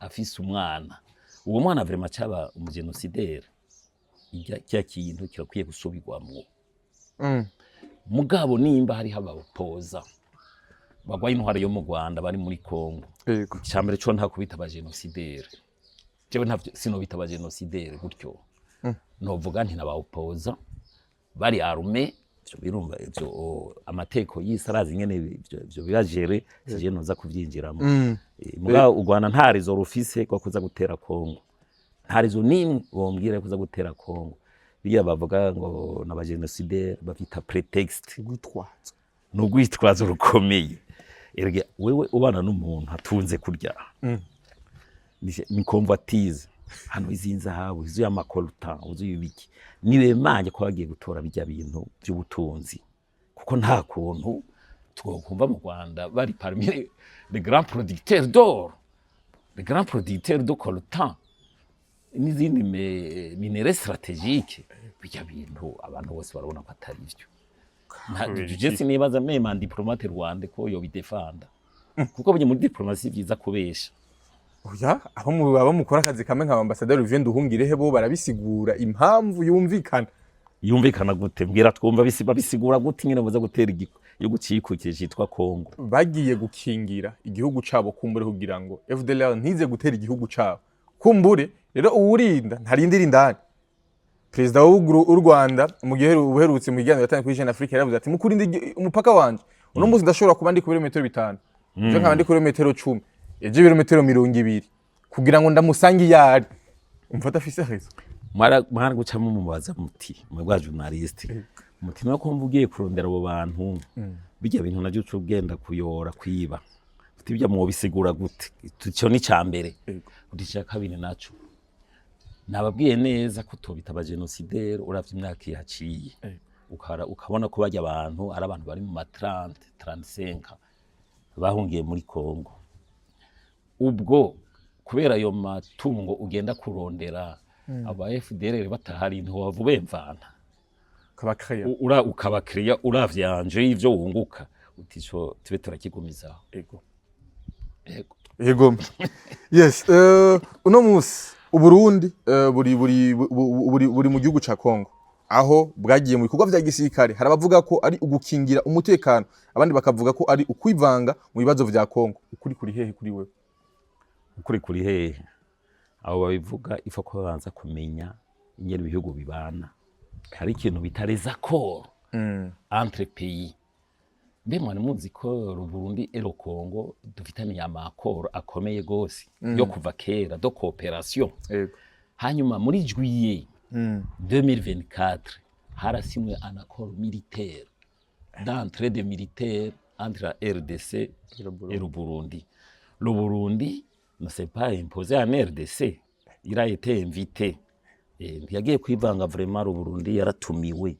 afise umwana, uwo mwana vraiment caba umugenosidere? Kirya kintu kirakwiye gusubirwamwo. Mugabo nimba hariho abapoza bagwaye intwaro yo mu Rwanda bari muri Congo, icambere co nta kubita abagenosidere, jewe ntavyo sinobita abagenosidere gutyo. Novuga nti nabawopoza bari arme, ivyo birumva, ivyo amateko y'isi arazi ingene ivyo biragere, sije noza kuvyinjiramo. Mugabo u Rwanda nta raison rufise ko kuza gutera Congo, nta raison nimwe bombwira kuza gutera Congo. Biriya bavuga ngo n'abagenosidere bavyita prétexte. Urwitwazo. Ni urwitwazo rukomeye. Erega wewe ubana n'umuntu atunze kurya, ni convoitise hano, izi nzahabu izuye, ama coltan uzuye, ibiki, nibemanye ko bagiye gutora bijya bintu by'ubutunzi, kuko nta kuntu twokumva mu Rwanda bari parmi les grands producteurs d'or, les grands producteurs de coltan n'izindi minerais stratégiques. Bijya bintu abantu bose barabona ko atari byo. Je sinibaza même un diplomate rwande ko yobidefanda, kuko burya muri diplomatie vyiza kubesha. Oya, abo mukora akazi kamwe nka ambassadeur Olivier Nduhungirehe bo barabisigura impamvu yumvikana. Yumvikana gute? Mbwira twumva babisigura gute nyene baza gutera igihugu cikukiye citwa Congo? Bagiye gukingira igihugu cabo kumbure, kugira ngo FDLR ntize gutera igihugu cabo kumbure. Rero uwurinda ntarindira indani. Perezida w'u Rwanda mu gihe ubuherutse mu kiganiro yatanze kuri Jeune Afrique yaravuze ati: "Mukurinda umupaka wanje, uno munsi ndashobora kuba ndi ku birometero 5, ejo nkaba ndi ku birometero 10, ejo ibirometero 20, kugira ngo ndamusange iyo ari." Umfata afise raison. Mwara gucamo mubaza muti mwebwe journaliste, muti: "No kumva ugiye kurondera abo bantu, bijya bintu navyo uca ugenda kuyora kwiba, uti bijya mwobisigura gute?" Ico ni ca mbere. Uti ica kabiri naco, nababwiye neza ko tobita abagenosidere uravye imyaka ihaciye, ukabona ko barya abantu ari abantu bari mu ma 30, 35 bahungiye muri Congo. Ubwo kubera ayo matungo ugenda kurondera, aba FDLR batahari, ntiwava ubemvana. Kabakaya. Ukabakiriya uravyanje y'ivyo wunguka, uti ico tube turakigumizaho. Yego. Yego. Yes, uno munsi Uburundi buri mu gihugu ca Congo, aho bwagiye mu bikorwa vya gisirikare. Hari abavuga ko ari ugukingira umutekano, abandi bakavuga ko ari ukwivanga mu bibazo vya Congo. Ukuri kuri hehe kuri wewe? Ukuri kuri hehe? Abo babivuga ifa ko babanza kumenya ingene ibihugu bibana. Hari ikintu bita les accords entre pays. Mbe mwari muzi ko le Burundi et le Congo dufitaniye ama accords akomeye gose yo kuva kera de coopération? Hanyuma muri juillet 2024 harasimwe un accord militaire d'entrée de militaires entre la RDC et le Burundi. Le Burundi ne s'est pas imposé en RDC, il a été invité. Ntiyagiye kwivanga vraiment, le Burundi yaratumiwe,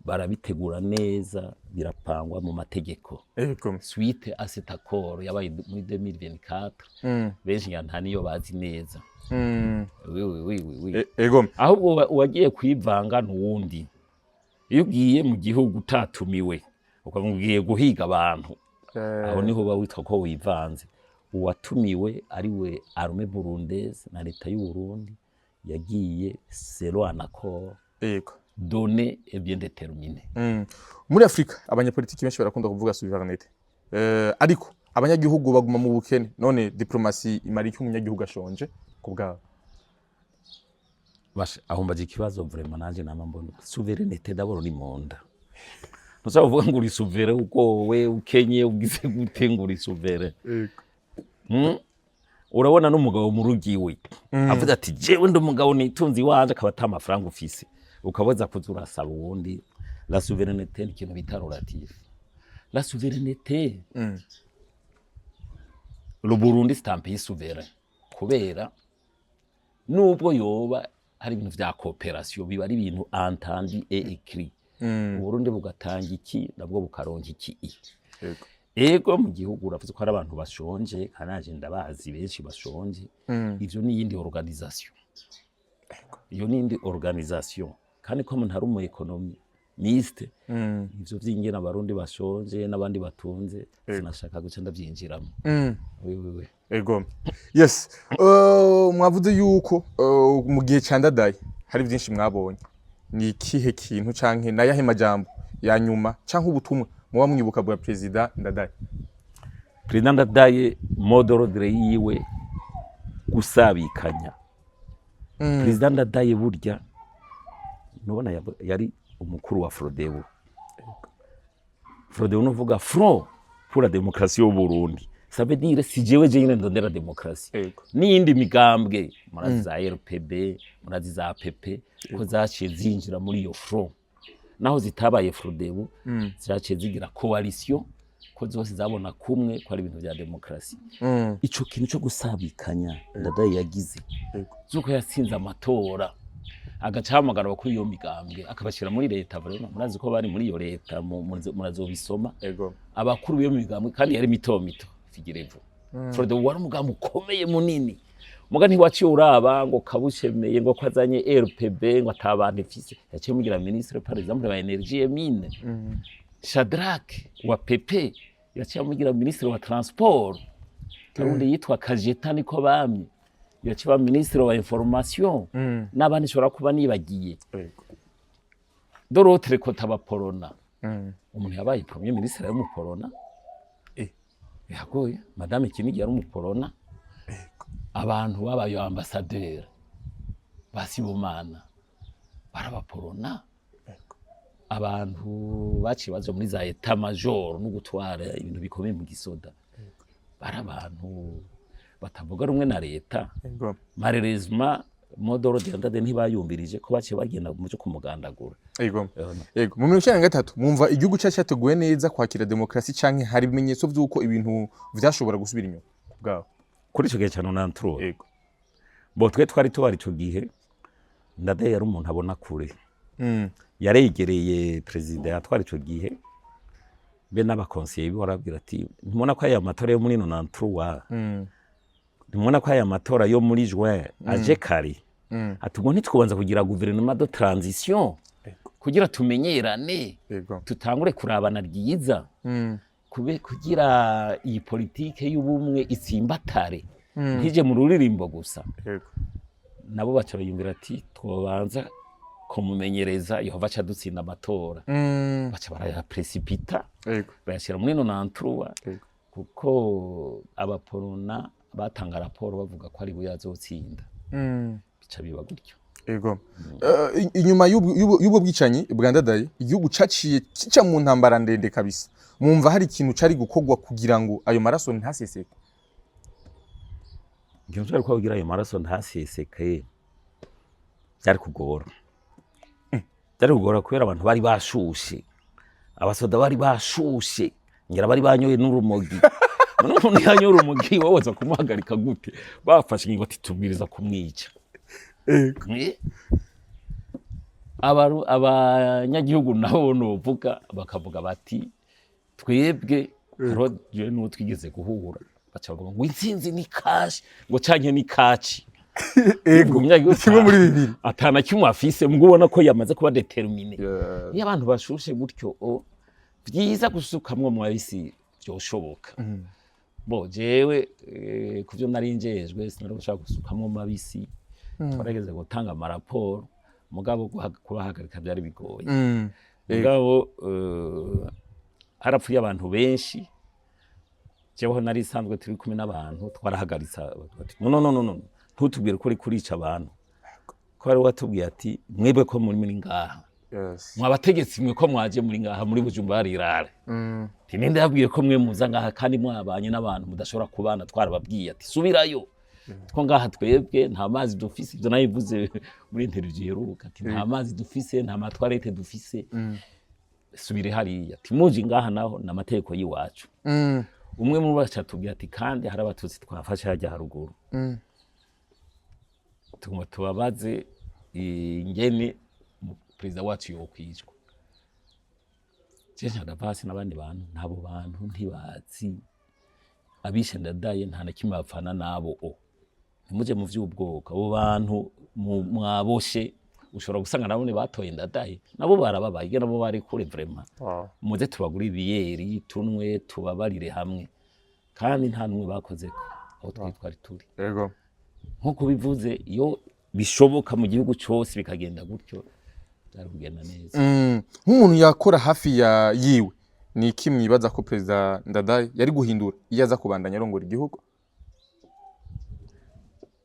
barabitegura neza, birapangwa mu mategeko. Suite à cet accord yabaye muri 2024, benshi ngira nta niyo bazi neza. Oui, oui, oui, oui, oui. Ahubwo uwagiye kwivanga n'uwundi. Iyo ugiye mu gihugu utatumiwe, ukavuga ugiye guhiga abantu, aho niho uba witwa ko wivanze. Uwatumiwe ari we armée burundaise na leta y'u Burundi yagiye selon un accord donné et bien déterminé. Muri Afrika abanyapolitiki benshi barakunda kuvuga souveraineté, ariko abanyagihugu baguma mu bukene. None diplomasi imara iki umunyagihugu ashonje ku bwabo? Basha, aho mbaje ikibazo vraiment nanje nama mbona souveraineté d'abord ni munda. Ntushobora kuvuga ngo uri souverain ugowe, ukenye, ugize gute ngo uri souverain. Urabona n'umugabo mu rugo iwe avuga ati: "Jewe ndi umugabo, nitunze iwanje", akaba ata mafaranga ufise, ukabaza kuza urasaba uwundi. La souveraineté ni ikintu bita relatif. La souveraineté, le Burundi, c'est un pays souverain, kubera nubwo yoba hari ibintu vya coopération, biba ari ibintu entendu et écrit. Uburundi bugatanga iki, nabwo bukaronka iki. Ego, mu gihugu uravuze ko hari abantu bashonje, kandi nanje ndabazi benshi bashonje. Ivyo ni iyindi organisation, iyo ni iyindi organisation. Kandi ko umuntu ari umu économiste, ivyo vy'ingene Abarundi bashonje n'abandi batunze, sinashaka guca ndavyinjiramo. Oui, oui, oui. Ego, yes. Mwavuze yuko mu gihe ca Ndadaye hari byinshi mwabonye. Ni ikihe kintu canke nayahe majambo ya nyuma canke ubutumwa muba mwibuka bwa Perezida Ndadaye? Perezida Ndadaye, mot d'ordre yiwe gusabikanya. Perezida Ndadaye burya nubona yari umukuru wa Frodebu. Frodebu nuvuga Front pour la démocratie au Burundi, ça veut dire si jewe jenyine ndondera démocratie, n'iyindi migambwe, murazi za RPB, murazi za PP, ko zaciye zinjira muri iyo front, naho zitabaye Frodebu, zaciye zigira coalition, ko zose zabona kumwe ko ari ibintu vya démocratie. Ico kintu co gusabikanya Ndadaye yagize, zuko yatsinze amatora, agaca ahamagara kuri iyo migambwe, akabashyira muri leta. Vraiment, murazi ko bari muri iyo leta, murazobisoma. Abakuru b'iyo migambwe, kandi yari mito mito, figurez-vous, Frodebu wari umugambi ukomeye munini, muga ntiwaciye uraba ngo kabushemeye, ngo ko azanye RPB, ngo atabantu ifise. Yaciye mugira ministre, par exemple, wa énergie et mine. Shadrack wa PP yaciye amugira ministre wa transport. Harundi yitwa Kajeta, niko bamye, yaciye aba ministre wa information, n'abandi nshobora kuba nibagiye. De l'autre côté, abaporona, umuntu yabaye premier ministre yari umuporona. Yagoye madame Kinigi yari umuporona. Abantu babaye ambassadeur basibomana barabaporona. Abantu baciye baja muri za état-major no gutwara ibintu bikomeye mu gisoda bari abantu batavuga rumwe na leta. Malheureusement, mot d'ordre ya Ndadaye ntibayumvirije, ko baciye bagenda mu cyo kumugandagura. Ego, mu 93 mwumva igihugu cyacu cyateguwe neza kwakira demokarasi, canke hari ibimenyetso vy'uko ibintu vyashobora gusubira inyuma bwawe? Kuri ico gihe ca 93? Ego. Bo twe twari tuhari ico gihe. Ndadaye yari umuntu abona kure. Yaregereye perezida yatwara ico gihe be n'aba conseillers biwe, arabwira ati: "Ntimubona ko aya matora yo muri 93, ntimubona ko aya matora yo muri juin aje kare?" Ati: "Ubwo ntitwobanza kugira gouvernement de transition kugira tumenyerane, tutangure kurabana ryiza, kube kugira iyi politike y'ubumwe itsimbatare, ntije mu ruririmbo gusa?" Nabo baca biyumvira ati: "Twobanza kumumenyereza, Yehova aca dutsinda amatora." Baca barayaprecipita, bayashyira muri 93, kuko abaporona batanga raporo bavuga ko ari we azotsinda. Bica biba gutyo. Ego. Inyuma y'ubwo bwicanyi bwa Ndadaye, igihugu caciye kica mu ntambara ndende kabisa. Mwumva hari ikintu cari gukorwa kugira ngo ayo maraso ntaseseke? Ikintu cari kugira ayo maraso ntaseseke byari kugora, byari kugora, kubera abantu bari bashushe, abasoda bari bashushe, ngira bari banyoye n'urumogi. None umuntu yanyoye urumogi, wowe waza kumuhagarika gute? Bafashe ingingo ati: "Tubwiriza kumwica." Abanyagihugu nabo novuga bakavuga bati: "Twebwe hariho jewe n'uwo twigeze guhura", baca bavuga ngo intsinzi ni kashi, ngo canke ni kaci. Umunyagihugu Kimwe muri bibiri. Atana kimwe afise, mbwo ubona ko yamaze kuba déterminé. Iyo abantu bashushe gutyo, o byiza gusukamwo mwabisi vyoshoboka. Bo jewe, kuvyo nari njejwe, sinari gushaka gusukamwo mabisi. Twarageze gutanga amaraporo, mugabo kubahagarika byari bigoye. Mugabo harapfuye abantu benshi. Jewe nari isanzwe turi kumwe n'abantu, twarahagaritse bati: "No, no, no, no, ntutubwire ko uri kurica abantu", ko bari watubwiye ati: "Mwebwe ko muri ngaha, mwabategetsi mwe, ko mwaje muri ngaha muri Bujumbura rirare, ati ninde yabwiye ko mwe muza ngaha kandi mwabanye n'abantu mudashobora kubana? Twarababwiye ati subirayo." Ko ngaha twebwe nta mazi dufise. Ivyo nabivuze muri interview iheruka, ati nta mazi dufise, nta ma toilettes dufise, subire hariya. Timuje ngaha naho ni amategeko y'iwacu. Umwe muri bacu atubwira ati kandi hari Abatutsi twafashe hajya haruguru, tugomba tubabaze ingene perezida wacu yokwicwa. Jewe ndava hasi n'abandi bantu, ntabo bantu ntibazi abishe Ndadaye, nta na kimwe bapfana nabo. O ntimuje mu vy'ubwoko, abo bantu mwaboshe ushobora gusanga nabone batoye Ndadaye, nabo barababaye, nabo bari kure vraiment. Muze tubagure ibiyeri tunwe, tubabarire hamwe. Kandi nta n'umwe bakozeko aho twari turi. Nk'uko bivuze, iyo bishoboka mu gihugu cyose bikagenda gutyo, byari kugenda neza. Nk'umuntu yakora hafi ya yiwe, ni iki mwibaza ko perezida Ndadaye yari guhindura iyo aza kubandanya arongora igihugu?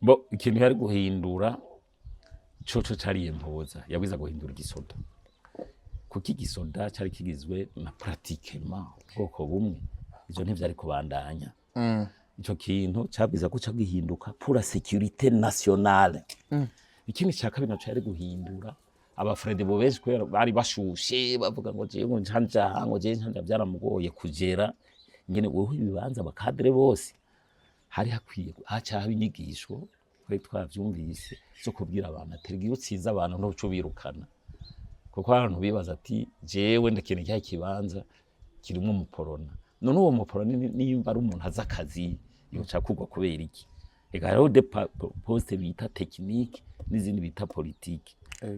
Bo ikintu yari guhindura coco cari impoza yabwiza guhindura igisoda, kuko igisoda cari kigizwe na pratiquement ubwoko bumwe. Ivyo ntivyari kubandanya. Ico kintu cabwiza guca gihinduka pour la sécurité nationale. Ikindi ca kabiri naco yari guhindura, abafrede bo benshi kubera bari bashushe bavuga ngo jewe ngo njanja, ngo jewe njanja, byaramugoye kugera ingene weho ibibanza aba cadres bose. Hari hakwiye haca haba inyigisho, twari twavyumvise, zo kubwira abantu ati iyo utsinze abantu ntuca ubirukana, kuko abantu bibaza ati jewe ndakeneye cya kibanza kirimwo umuporona. None uwo muporona nimba ari umuntu azi akazi, yoca kugwa kubera iki? Eka hariho des postes bita technique n'izindi bita politique.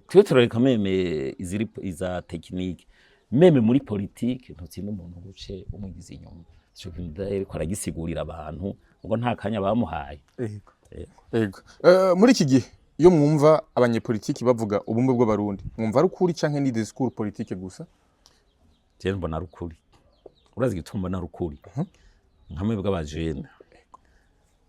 Twe turareka même iziri iza technique, même muri politique ntutsinda umuntu guce umwigiza inyuma. Ico kintu ariko aragisigurira abantu ubwo nta kanya bamuhaye. Ego. Yego. Ego. Muri iki gihe iyo mwumva abanyepolitiki bavuga ubumwe bw'Abarundi, mwumva ari ukuri canke ni discours politique gusa? Je mbona ari ukuri. Urazi igituma mbona ari ukuri? Nka mwebwe abajene,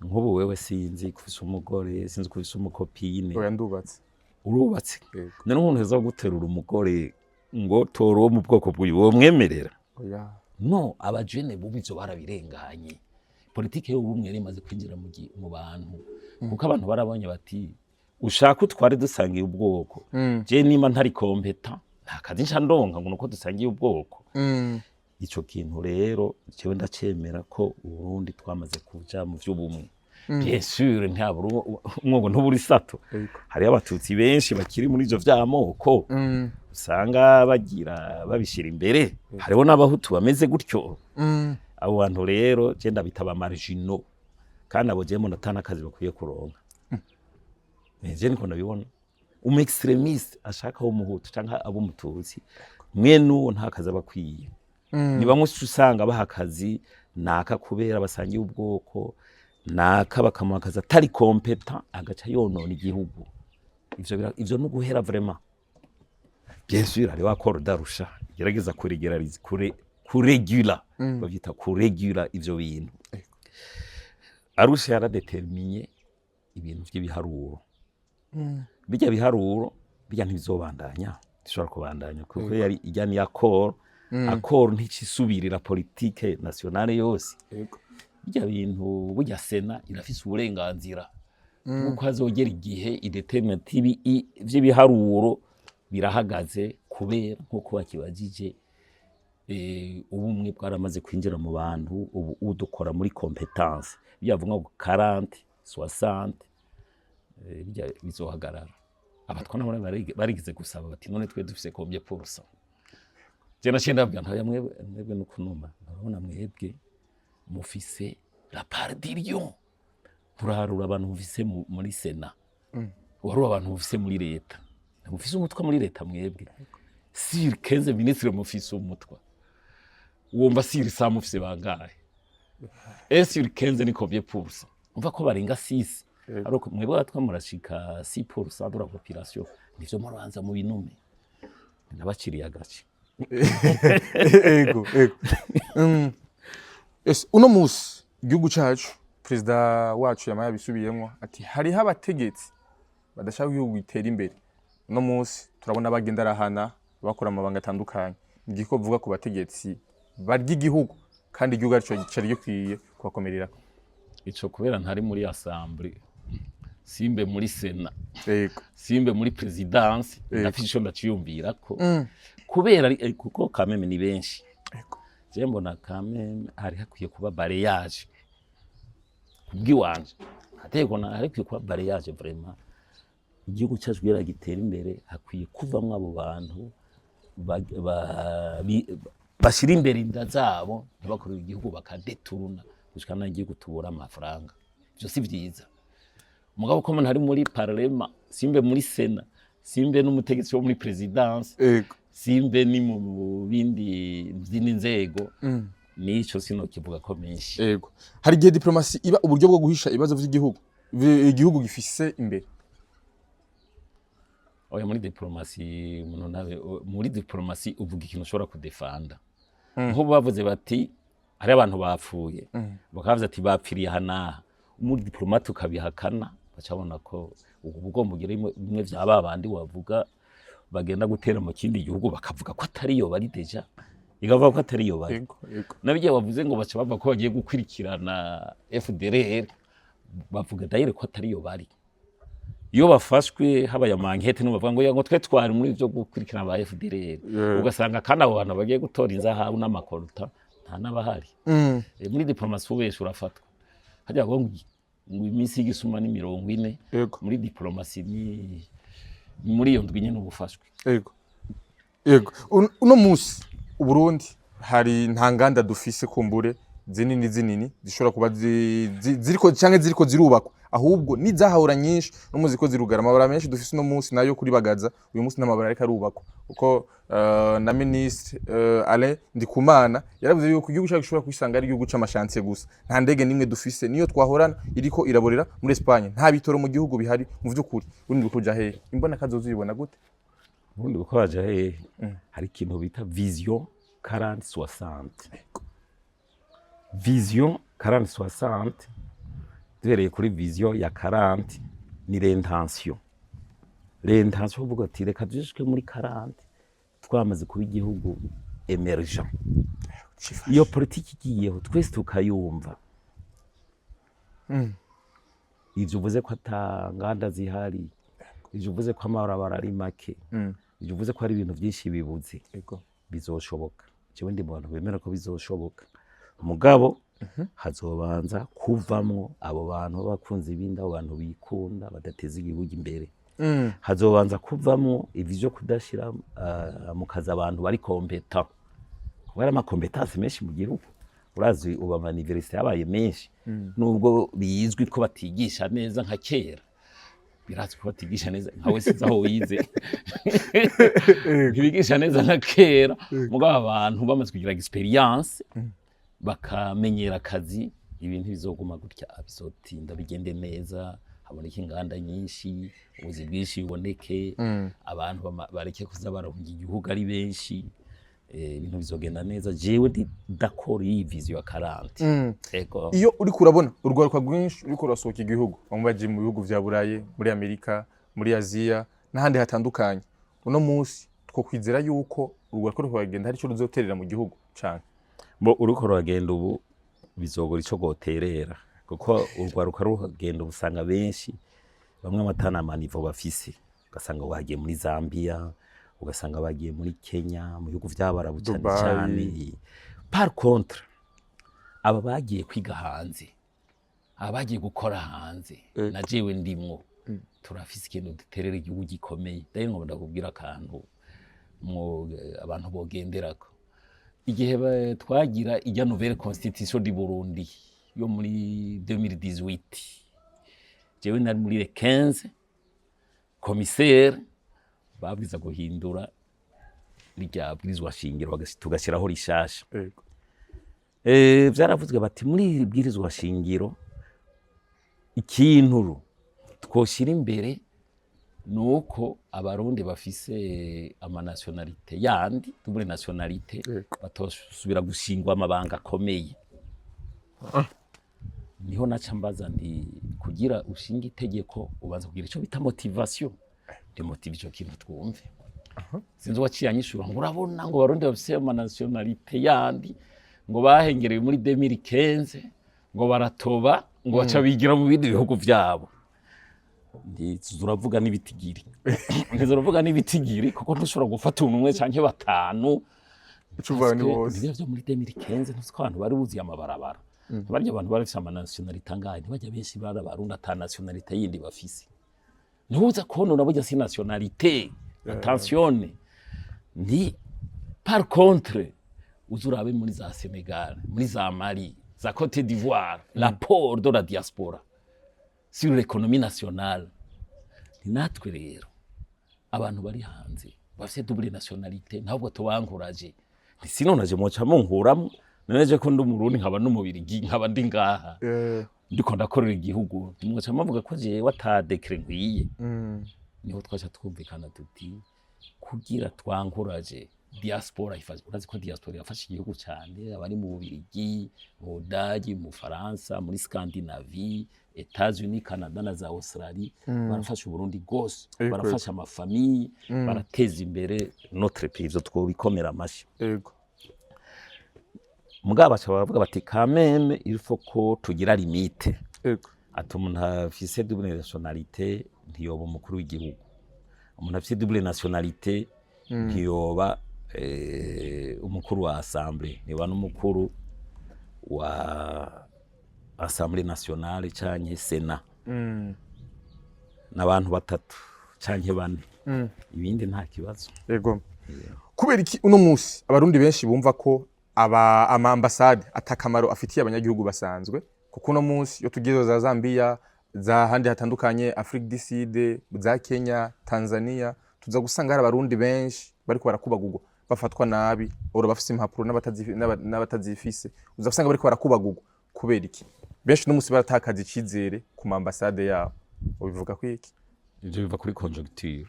nk'ubu wewe sinzi ko ufise umugore, sinzi ko ufise umu copine. Oya, ndubatse. Urubatse? Yego. None umuntu aza guterura umugore ngo tora uwo mu bwoko bw'uyu, wo mwemerera? Oya. No abajene bubu ivyo barabirenganye. Politike y'ubumwe yari imaze kwinjira mu bantu, kuko abantu barabonye bati ushaka utware dusangiye ubwoko, je nimba ntari compétent nta kazi nca ndonka ngo nuko dusangiye ubwoko. Ico kintu rero jewe ndacemera ko Uburundi twamaze kuja mu vy'ubumwe. Bien sûr ntabura umwogo ntubura isato. Hariho Abatutsi benshi bakiri muri ivyo vy'amoko, usanga bagira babishira imbere. Hariho n'Abahutu bameze gutyo. Abo bantu rero je ndabita ba marginaux, kandi abo je mbona ata n'akazi bakwiye kuronka. Je niko ndabibona. Umu extrémiste ashaka w'Umuhutu canke ab'Umututsi, mwene uwo nta kazi aba akwiye. Ni bamwe usanga baha akazi naka kubera basangiye ubwoko, naka bakamuha akazi atari compétent, agaca yonona igihugu. Ivyo no guhera vraiment. Bien sûr hariho accord d'Arusha igerageza kuregerariza kure kuregula, bavyita kuregula ivyo bintu. Arusha yaradeterminye ibintu vy'ibiharuro. Bijya biharuro bijya ntibizobandanya, bishobora kubandanya kuko yari ijya ni accord. Accord nticisubirira politique nationale yose. Bijya bintu burya Sena irafise uburenganzira bw'uko hazogera igihe idetermine ibi vy'ibiharuro birahagaze, kubera nk'uko bakibajije, ubumwe bwaramaze kwinjira mu bantu. Ubu udukora muri compétence byavuga ngo 40 60, bijya bizohagarara. Abatwa nabo barigeze gusaba bati none twe dufise combien pour cent? Je naciye ndabwira ntoya mwebwe, mwebwe nukunuma urabona mwebwe mufise la part du lion. Turaharura abantu mufise muri Sena, warura abantu mufise muri leta, mufise umutwa muri leta. Mwebwe sur 15 ministres mufise umutwa, wumva sur 100 mufise bangahe? Et sur 15 ni combien pour cent? Umva ko barenga 6. Alors mwebwe abatwa murashika 6% de la population, nivyo muranza mu binume nabaciriye agace. Ego. Ese uno musi igihugu cacu, perezida wacu yama yabisubiyemwo ati hariho abategetsi badashaka igihugu gitera imbere. Uno musi turabona bagenda arahana bakora amabanga atandukanye. Igiko vuga ku bategetsi barya igihugu kandi igihugu arico cari gikwiye kubakomererako? Ico kubera ntari muri assemblée, simbe muri Sénat, simbe muri présidence, ndafise ico ndaciyumvirako kubera kuko kameme ni benshi. Je mbona kameme hari hakwiye kuba balayage. Kubw'iwanje hateko na hari hakwiye kuba balayage vraiment. Igihugu cyacu kugira gitere imbere, hakwiye kuvamwo abo bantu bashira imbere inda zabo, ntibakorere igihugu, bakadétourna gushika n'aho igihugu tubura amafaranga. Ivyo si vyiza. Mugabo ko ntari muri parlement, simbe muri Sénat, simbe n'umutegetsi wo muri présidence, simbe ni mu bindi zindi nzego, nico sino kivuga ko menshi. Ego, hari igihe diplomatie iba uburyo bwo guhisha ibibazo vy'igihugu, igihugu gifise imbere. Oya, muri diplomatie umuntu nawe, muri diplomatie uvuga ikintu ushobora kudéfenda. Nk'ubu bavuze bati hari abantu bapfuye, bakavuze ati bapfiriye aha n'aha, muri diplomate ukabihakana, bacabona ko ubu ugomba ugire bimwe vya ba bandi wavuga bagenda gutera mu kindi gihugu, bakavuga ko atariyo bari, déjà ikavuga ko atariyo bari. ego ego Nabyo bavuze ngo baca bavuga ko bagiye gukurikirana FDLR, bavuga d'ailleurs ko atariyo bari. Iyo bafashwe habaye ama enquêtes, no bavuga ngo ngo twe twari muri byo gukurikirana ba FDLR. Ugasanga kandi abo bantu bagiye gutora inzahabu n'amakoruta nta n'abahari. Muri diplomatie ubesha urafatwa. Hajya ngo iminsi y'igisuma ni 40. Muri diplomatie ni muri iyo ndwi nyene uba ufashwe. Ego. Uno munsi Uburundi hari nta nganda dufise kumbure zinini zinini zishobora kuba ziriko canke ziriko zirubakwa, ahubwo nizahahora nyinshi no muzi ko zirugara. Amabara menshi dufise uno munsi nayo kuri Bagaza, uyu munsi n'amabara ariko arubakwa, kuko na ministre Alain Ndikumana yaravuze yuko igihugu cyacu gishobora kwisanga ari igihugu c'ama chantiers gusa. Nta ndege nimwe dufise, niyo twahorana iriko iraborera muri Espagne. Nta bitoro mu gihugu bihari. Mu vy'ukuri urundi kuja hehe? Imbona kazoza uyibona gute? Ubundi uko baja hehe? Hari ikintu bita vision 40-60. Vision 40-60, duhereye kuri vision ya 40, ni l'intention. L'intention uvuga ati reka dushike muri 40 twamaze kuba igihugu émergent. Iyo politiki igiyeho, twese tukayumva, ivyo uvuze ko ata nganda zihari, ivyo uvuze ko amabarabara ari make, ivyo uvuze ko hari ibintu vyinshi bibuze, bizoshoboka. Jewe ndi mu bantu bemera ko bizoshoboka, mugabo hazobanza kuvamwo abo bantu b'abakunzi b'inda, abo bantu bikunda, badateza igihugu imbere. Hazobanza kuvamwo ivyo vyo kudashira mu kazi abantu bari compétents, kubera ama compétences menshi mu gihugu. Urazi ubu ama universités yabaye menshi, nubwo bizwi ko batigisha neza nka kera. Birazwi ko batigisha neza, nka sinzi aho wize, ntibigisha neza nka kera. Mugabo abantu bamaze kugira expérience, bakamenyera akazi, ibintu bizoguma gutya, bizotinda bigende neza, haboneke inganda nyinshi, ubuzi bwinshi buboneke, abantu bareke kuza barahunga igihugu ari benshi. Ibintu bizogenda neza. Jewe ndi d'accord y'iyi vision ya 40. Ego. Iyo uriko urabona urwaruka rwinshi uriko rurasohoka igihugu, bamwe bagiye mu bihugu vya Burayi, muri Amerika, muri Aziya n'ahandi hatandukanye, uno munsi twokwizera yuko urwaruka ruriko ruragenda hari ico ruzoterera mu gihugu cane? Bo uriko ruragenda ubu bizogora ico goterera, kuko urwaruka ruragenda ubu usanga benshi bamwe amatana ama niveaux bafise, ugasanga bagiye muri Zambia, ugasanga bagiye muri Kenya, mu bihugu vy'Abarabu cane. Dubai. Cane. Par contre aba bagiye kwiga hanze, aba bagiye gukora hanze, na jewe ndimwo, turafise ikintu duterera igihugu gikomeye. Ndayo ngo ndakubwira akantu mwo abantu bogenderako. Igihe twagira ijya nouvelle constitution du Burundi yo muri 2018, jewe nari muri les 15 commissaire babwiza guhindura rirya bwirizwa shingiro, tugashyiraho rishasha. Vyaravuzwe bati muri iri bwirizwa shingiro ikintu twoshyira imbere ni uko Abarundi bafise ama nationalités yandi, double nationalité, batosubira gushingwa amabanga akomeye. Niho naca mbaza nti kugira ushinge itegeko ubanza kugira ico bita motivation, démotive ico kintu twumve. Sinzi uwaciye anyishura ngo urabona ngo Abarundi bafise ama nationalités yandi ngo bahengereye muri 2015. Ngo baratoba, ngo baca bigira mu bindi bihugu vyabo. Ntizuravuga n'ibitigiri, ntizuravuga n'ibitigiri, kuko ntushobora gufata umuntu umwe canke batanu. Ucuvuga ni bose. Nivyo vyo muri 2015, ntuzi ko abantu bari buzuye amabarabara. Barya abantu bari bafise ama nationalité angahe? Ntibajya benshi bari Abarundi ata nationalité yindi bafise. Ntuza konona burya si nationalité, attention. Ni par contre uza urabe muri za Senegal, muri za Mali, za Cote d'Ivoire, l'apport de la diaspora sur l'économie nationale. Ni natwe rero abantu bari hanze bafise double nationalité ntabwo tubankuraje. Sinon naje moca munkuramwo. None ko ndi Umurundi, nkaba n'Umubirigi, nkaba ndi ngaha, ndiko ndakorera igihugu, ntimwoca muvuga ko jewe ata décret nkwiye? Niho twaca twumvikana tuti kugira twankuraje diaspora ifashe. Urazi ko diaspora yafashe igihugu cyane, abari mu Bubirigi, mu Budagi, mu Faransa, muri Scandinavie, Etats-Unis, Canada na za Australie, barafasha Uburundi rwose. Barafasha ama familles, barateza imbere notre pays. Ivyo twobikomera amashi. Mugabo baca baravuga bati quand même il faut ko tugira limite. Ati umuntu afise double nationalité ntiyoba umukuru w'igihugu, umuntu afise double nationalité ntiyoba umukuru wa assemblée, ntiyoba n'umukuru wa Assemblée nationale canke Sénat, n'abantu batatu canke bane, ibindi nta kibazo. Yego. Kubera iki uno munsi Abarundi benshi bumva ko aba ama ambassade atakamaro afitiye abanyagihugu basanzwe? Kuko uno munsi iyo tugiye za Zambia, za handi hatandukanye, Afrique du Sud, za Kenya, Tanzania, tuza gusanga hari Abarundi benshi bariko barakubagurwa, bafatwa nabi, ora bafise impapuro n'abatazifise, uza gusanga bariko barakubagurwa. Kubera iki benshi uno munsi baratakaza icizere ku ma ambassade yabo? Ubivuga ko iki? Ivyo biva kuri conjoncture.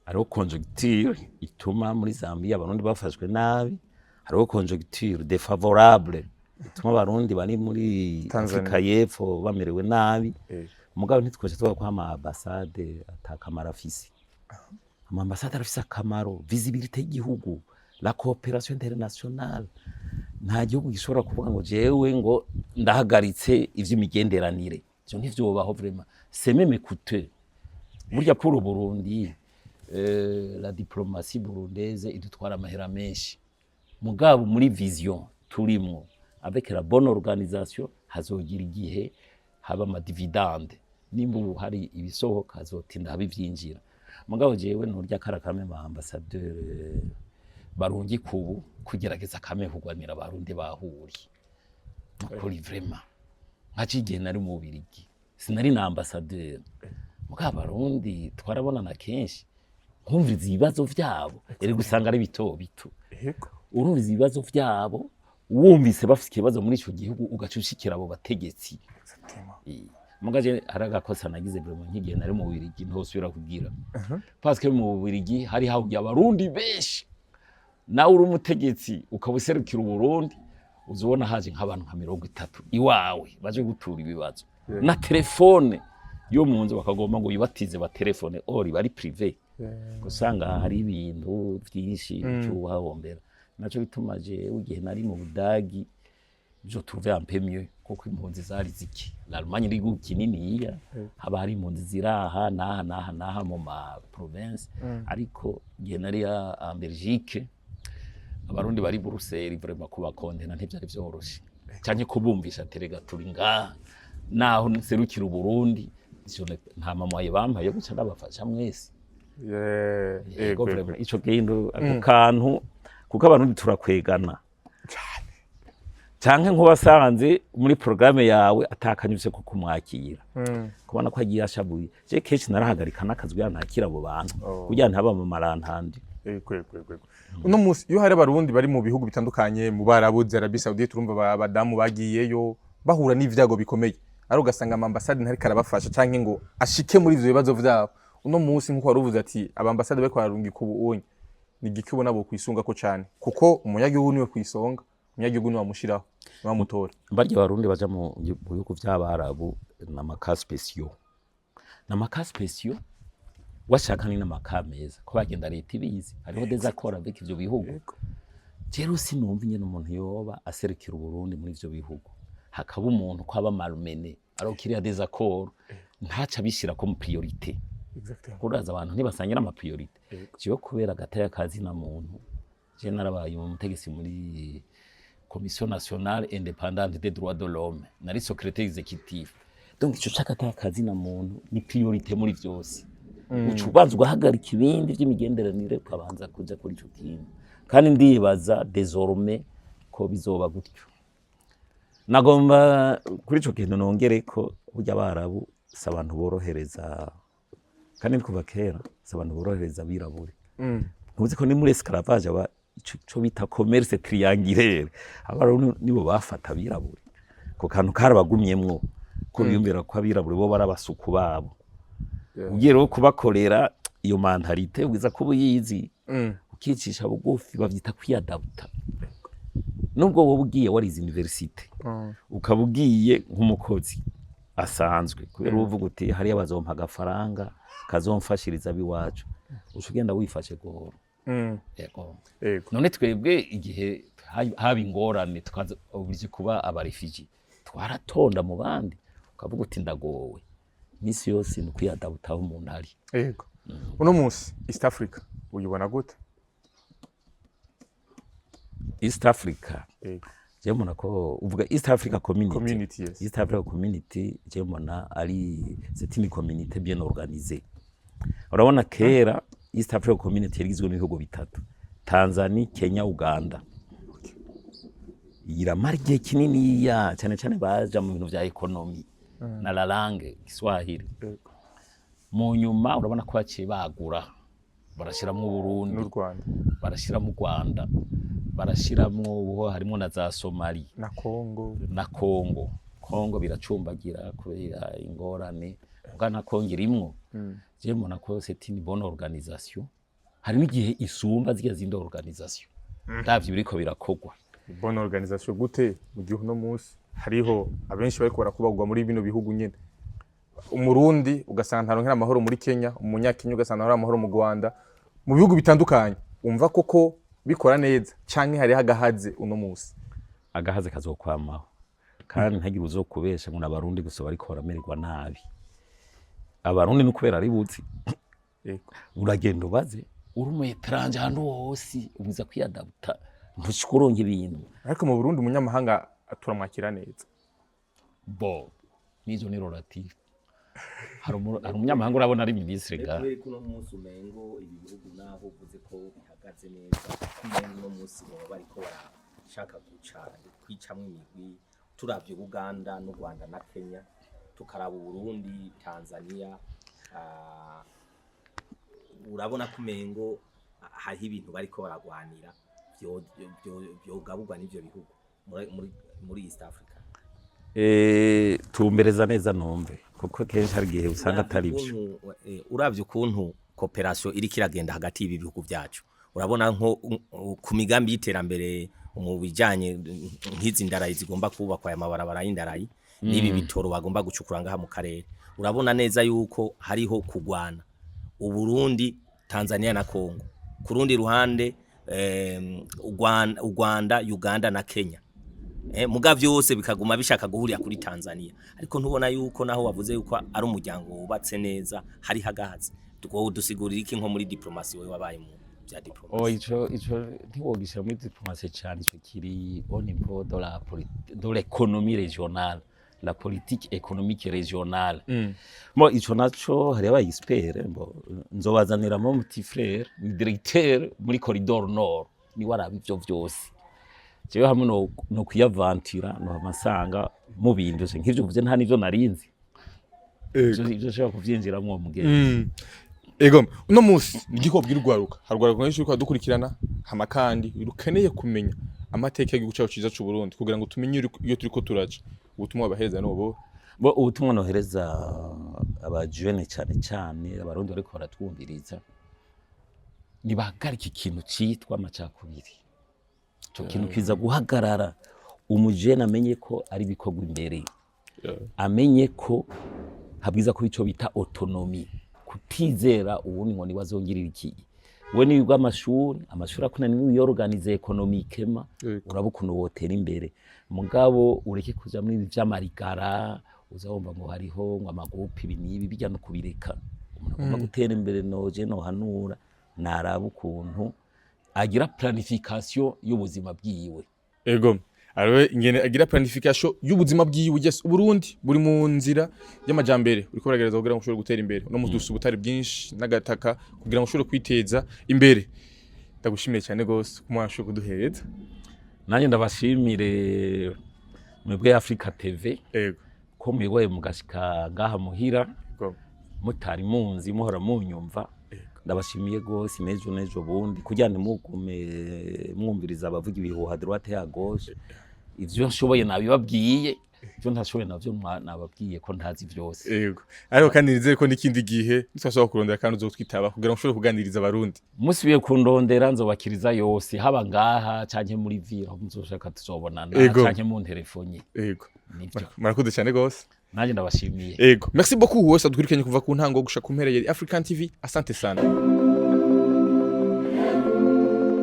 Hariho conjoncture ituma muri Zambia Abarundi bafashwe nabi, hariho conjoncture défavorable ituma Abarundi bari muri Tanzania. Afrika y'Epfo bamerewe nabi. Mugabo ntitwese tuvuga ko ama ambassade atakamaro afise. Ama ambassade arafise akamaro, visibilité y'igihugu, la coopération internationale. Nta gihugu gishobora kuvuga ngo jewe ngo ndahagaritse ivy'imigenderanire, ivyo ntivyobaho vraiment, c'est même coûteux burya pour le Burundi. La diplomatie burundaise idutwara amahera menshi, mugabo muri vision turimwo, avec la bonne organisation, hazogira igihe haba ama dividendes. Nimba ubu hari ibisohoka, hazotinda haba ivyinjira. Mugabo jewe nturya kara kamwe ba ambassadeur barungika ubu kugerageza kame kugwanira Abarundi bahuriye nukuri vraiment. Nka cigihe nari mu Bubirigi, sinari na ambassadeur, mugabo Abarundi twarabonana kenshi, nkumviriza ibibazo vyabo. Erega usanga ari bito bito. Urumviza ibibazo vyabo, wumvise bafise ikibazo muri ico gihugu, ugaca ushikira abo bategetsi. Muga je hari agakosa nagize vraiment nk'igihe nari mu Bubirigi ntosubira kugira, parce que mu Bubirigi hari hahugiye Abarundi benshi. Nawe uri umutegetsi ukaba userukira Uburundi, uzubona haje nk'abantu nka 30 iwawe baje gutura ibibazo, na telefone yo mu nzu bakagomba ngo yibatize batelefone, or bari privé. Usanga hari ibintu vyinshi cyuhahombera. Naco bituma jewe igihe nari mu Budagi je trouvé un peu mieux, kuko impunzi zari ziki. L'Allemagne iri igihugu kininiya, haba hari impunzi ziri aha n'aha n'aha n'aha mu ma province. Ariko igihe nari en Belgique, Abarundi bari Buruseli vraiment kubakontena ntivyari vyoroshe, canke kubumvisha terega turi ngaha naho nserukira Uburundi. Nta mamaye bampaye yo guca ndabafasha mwese. Yego. Vraiment ico kintu, ako kantu, kuko Abarundi turakwegana, canke nk'uwasanze muri programme yawe atakanyuze ko kumwakira, kubona ko agiye ashabuye, je kenshi narahagarika n'akazi kugira ntakira abo bantu, kugira ntaba mu marantandi. Yego. Uno munsi iyo hari Abarundi bari mu bihugu bitandukanye, mu Barabu, za Arabie Saoudite, turumva abadamu bagiyeyo bahura n'ivyago bikomeye, ari ugasanga ama ambassade ntariko arabafasha canke ngo ashike muri ivyo bibazo vyabo. Uno munsi nkuko wari uvuze ati aba ambassade bariko bararungika ubu unye, ni igiki ubona bo kwisunga ko cane? Kuko umunyagihugu niwe kwisonga, umunyagihugu niwe wamushiraho, niwe wamutora. Barya Barundi baja mu bihugu vy'Abarabu n'ama cas spéciaux, n'ama cas spéciaux, washaka ni n'ama cas meza ko bagenda leta ibizi, hariho des accords avec ivyo bihugu. Rero sinumva ingene umuntu yoba aserukira Uburundi muri ivyo bihugu. Hakaba umuntu ko aba malmené, alors qu'il y a des accords, ntaca abishira comme priorité. Uraza abantu ntibasangira ama priorité. Jewe kubera agataya kazi na muntu, je narabaye umutegetsi muri Commission nationale indépendante des droits de l'homme, nari secrétaire exécutif. Donc ico c'agataya kazi na muntu ni priorité muri vyose. Uca ubanza ugahagarika ibindi vy'imigenderanire, ukabanza kuja kuri ico kintu. Kandi ndibaza désormais ko bizoba gutyo. Nagomba kuri ico kintu nongere ko burya Abarabu si abantu borohereza, kandi ni kuva kera si abantu borohereza abirabure. Ntuzi ko ni muri esclavage, aba ico bita commerce triangulaire, Abarabu nibo bafata abirabure. Ako kantu karabagumyemwo, ko biyumvira ko abirabure bo bari abasuku babo. Ugiye rero kubakorera iyo mentalité, ubwiza ko ubuyizi, ukicisha bugufi, bavyita kwiyadapta. Nubwo wowe ugiye warize université, ukaba ugiye nk'umukozi asanzwe, kubera uvuga uti hariya bazompa agafaranga kazomfashiriza abiwacu, uca ugenda wifashe goro. Yego. None twebwe igihe haba ingorane, tukaza obligé kuba aba réfugiés, twaratonda mu bandi, ukavuga uti ndagowe. Misi yose ni ukwiyadapta aho umuntu ari. Yego. Uno munsi East Africa uyibona gute? East Africa? Yego. Je mbona ko uvuga East Africa Community. Community, yes. East Africa Community, je mbona ari, c'est une communauté bien organisée. Urabona kera East Africa Community yarigizwe n'ibihugu bitatu: Tanzania, Kenya, Uganda. Iramara igihe kininiya, cyane cyane baja mu bintu vya économie na la langue Kiswahili. Mu nyuma urabona ko baciye bagura, barashiramwo Burundi n'u Rwanda, barashiramwo u Rwanda, barashiramwo ubu harimo na za Somali na Congo. Na Congo. Congo biracumbagira kubera ingorane, muga na Congo irimwo. Je mbona ko c'est une bonne organisation, hari n'igihe isumba zirya zindi organisation, ndavye ibiriko birakogwa. Bonne organisation gute mu gihe uno munsi hariho abenshi bariko barakubagwa muri bino bihugu nyene? Umurundi ugasanga ntaronkera amahoro muri Kenya, Umunyakenya ugasanga ntaronkera amahoro mu Rwanda, mu bihugu bitandukanye. Umva koko bikora neza canke hariho agahaze uno munsi? Agahaze kazokwamaho, kandi ntagire uzokubesha ngo n'Abarundi gusa bariko baramererwa nabi. Abarundi ni ukubera ari buzi. Uragenda ubaze, uri umu étranger ahantu hose ubuza kwiyadapta, ntushika uronka ibintu. Ariko mu Burundi umunyamahanga turamwakira neza. Bo nizo ni relative. Hari umunyamahanga urabona ari ministre ga? Kubera ko uno munsi umengo ibi bihugu, naho uvuze ko bihagaze neza, umengo uno munsi baba bariko barashaka guca kwicamwo imigwi. Turavye Uganda n'u Rwanda na Kenya, tukaraba Uburundi, Tanzania, urabona ko umengo hariho ibintu bariko baragwanira vyogaburwa n'ivyo bihugu muri East Africa. Tumbereza neza numve, kuko kenshi hari igihe usanga atari byo. Uravye ukuntu coopération iriko iragenda hagati y'ibi bihugu byacu, urabona nko ku migambi y'iterambere mu bijanye nk'izi ndarayi zigomba kubakwa, aya mabarabara y'indarayi n'ibi bitoro bagomba gucukura ngaha mu karere, urabona neza yuko hariho kugwana Uburundi, Tanzania na Congo, ku rundi ruhande u Rwanda, Uganda na Kenya. Muga vyose bikaguma bishaka guhurira kuri Tanzania. Ariko ntubona yuko naho wavuze yuko ari umuryango wubatse neza, hari hagahaze? Wowe dusigurira iki nko muri diplomatie, wewe wabaye mu bya diplomatie? Oh, ico ntiwogisha muri diplomatie cyane, ico kiri au niveau de l'économie régionale, la politique économique régionale. Mo ico naco hari aba expert, bo nzobazaniramo petit frère ni directeur muri corridor nord, ni waraba ivyo vyose. Jewe hamwe no kwiyavantira no amasanga mu bintu nk'ivyo uvuze, nta nivyo narinzi. Ivyo nshobora kuvyinjiramwo mugenzi. Ego, uno munsi nigiko bwira urwaruka, harwaruka benshi uriko dukurikirana, hama kandi rukeneye kumenya amateka y'igihugu cyacu ciza c'u Burundi kugira ngo tumenye iyo turiko turaja. Ubutumwa bahereza nobo? Bo, ubutumwa nohereza abajene, cyane cyane Abarundi bariko baratwumviriza, nibahagarika ikintu citwa amacakubiri. Ico kintu kiza guhagarara. Umujene amenye ko ari ibikorwa imbere, amenye ko habwiza ko ico bita autonomie, kutizera uwundi ngo niwe azongirira iki. We niwiga amashuri, amashuri akunaniye, wiyorganize économiquement, uraba ukuntu wotera imbere. Mugabo ureke kuja muri ibi vy'amarigara, uza wumva ngo hariho ngo amagupi ibi n'ibi, bijya no kubireka. Umuntu agomba gutera imbere, noje nohanura naraba ukuntu agira planification y'ubuzima bwiwe. Ego, arabe ingene agira planification y'ubuzima bwiwe. Yes, Uburundi buri mu nzira y'amajambere, uriko uragerageza kugira ngo ushobore gutera imbere. Uno munsi dufise ubutare bwinshi n'agataka kugira ngo ushobore kwiteza imbere. Ndagushimiye cyane gose ko mwashoboye kuduhereza. Nanjye ndabashimire mwebwe Africa TV ko muyoboye mugashika ngaha muhira mutari munzi, muhora munyumva. Ndabashimiye gose. N'ejo n'ejo bundi, kugira ntimugume mwumviriza abavuga ibihuha droite ya gauche. Ivyo nshoboye nabibabwiye, ivyo ntashoboye navyo nababwiye ko ntazi vyose. Ego, ariko kandi nizere ko n'ikindi gihe nitwashobora kurondera kandi uzotwitaba kugira ngo ushobore kuganiriza Abarundi. Musubiye kundondera, nzobakiriza yose, haba ngaha canke muri ville, aho muzoshaka tuzobonana, canke mu telefonye. Nivyo. Murakoze cyane gose. Nanjye ndabashimiye. Ego, merci beaucoup wese adukurikiranye kuva ku ntango gushika ku mpera. Yari African TV. Asante sana.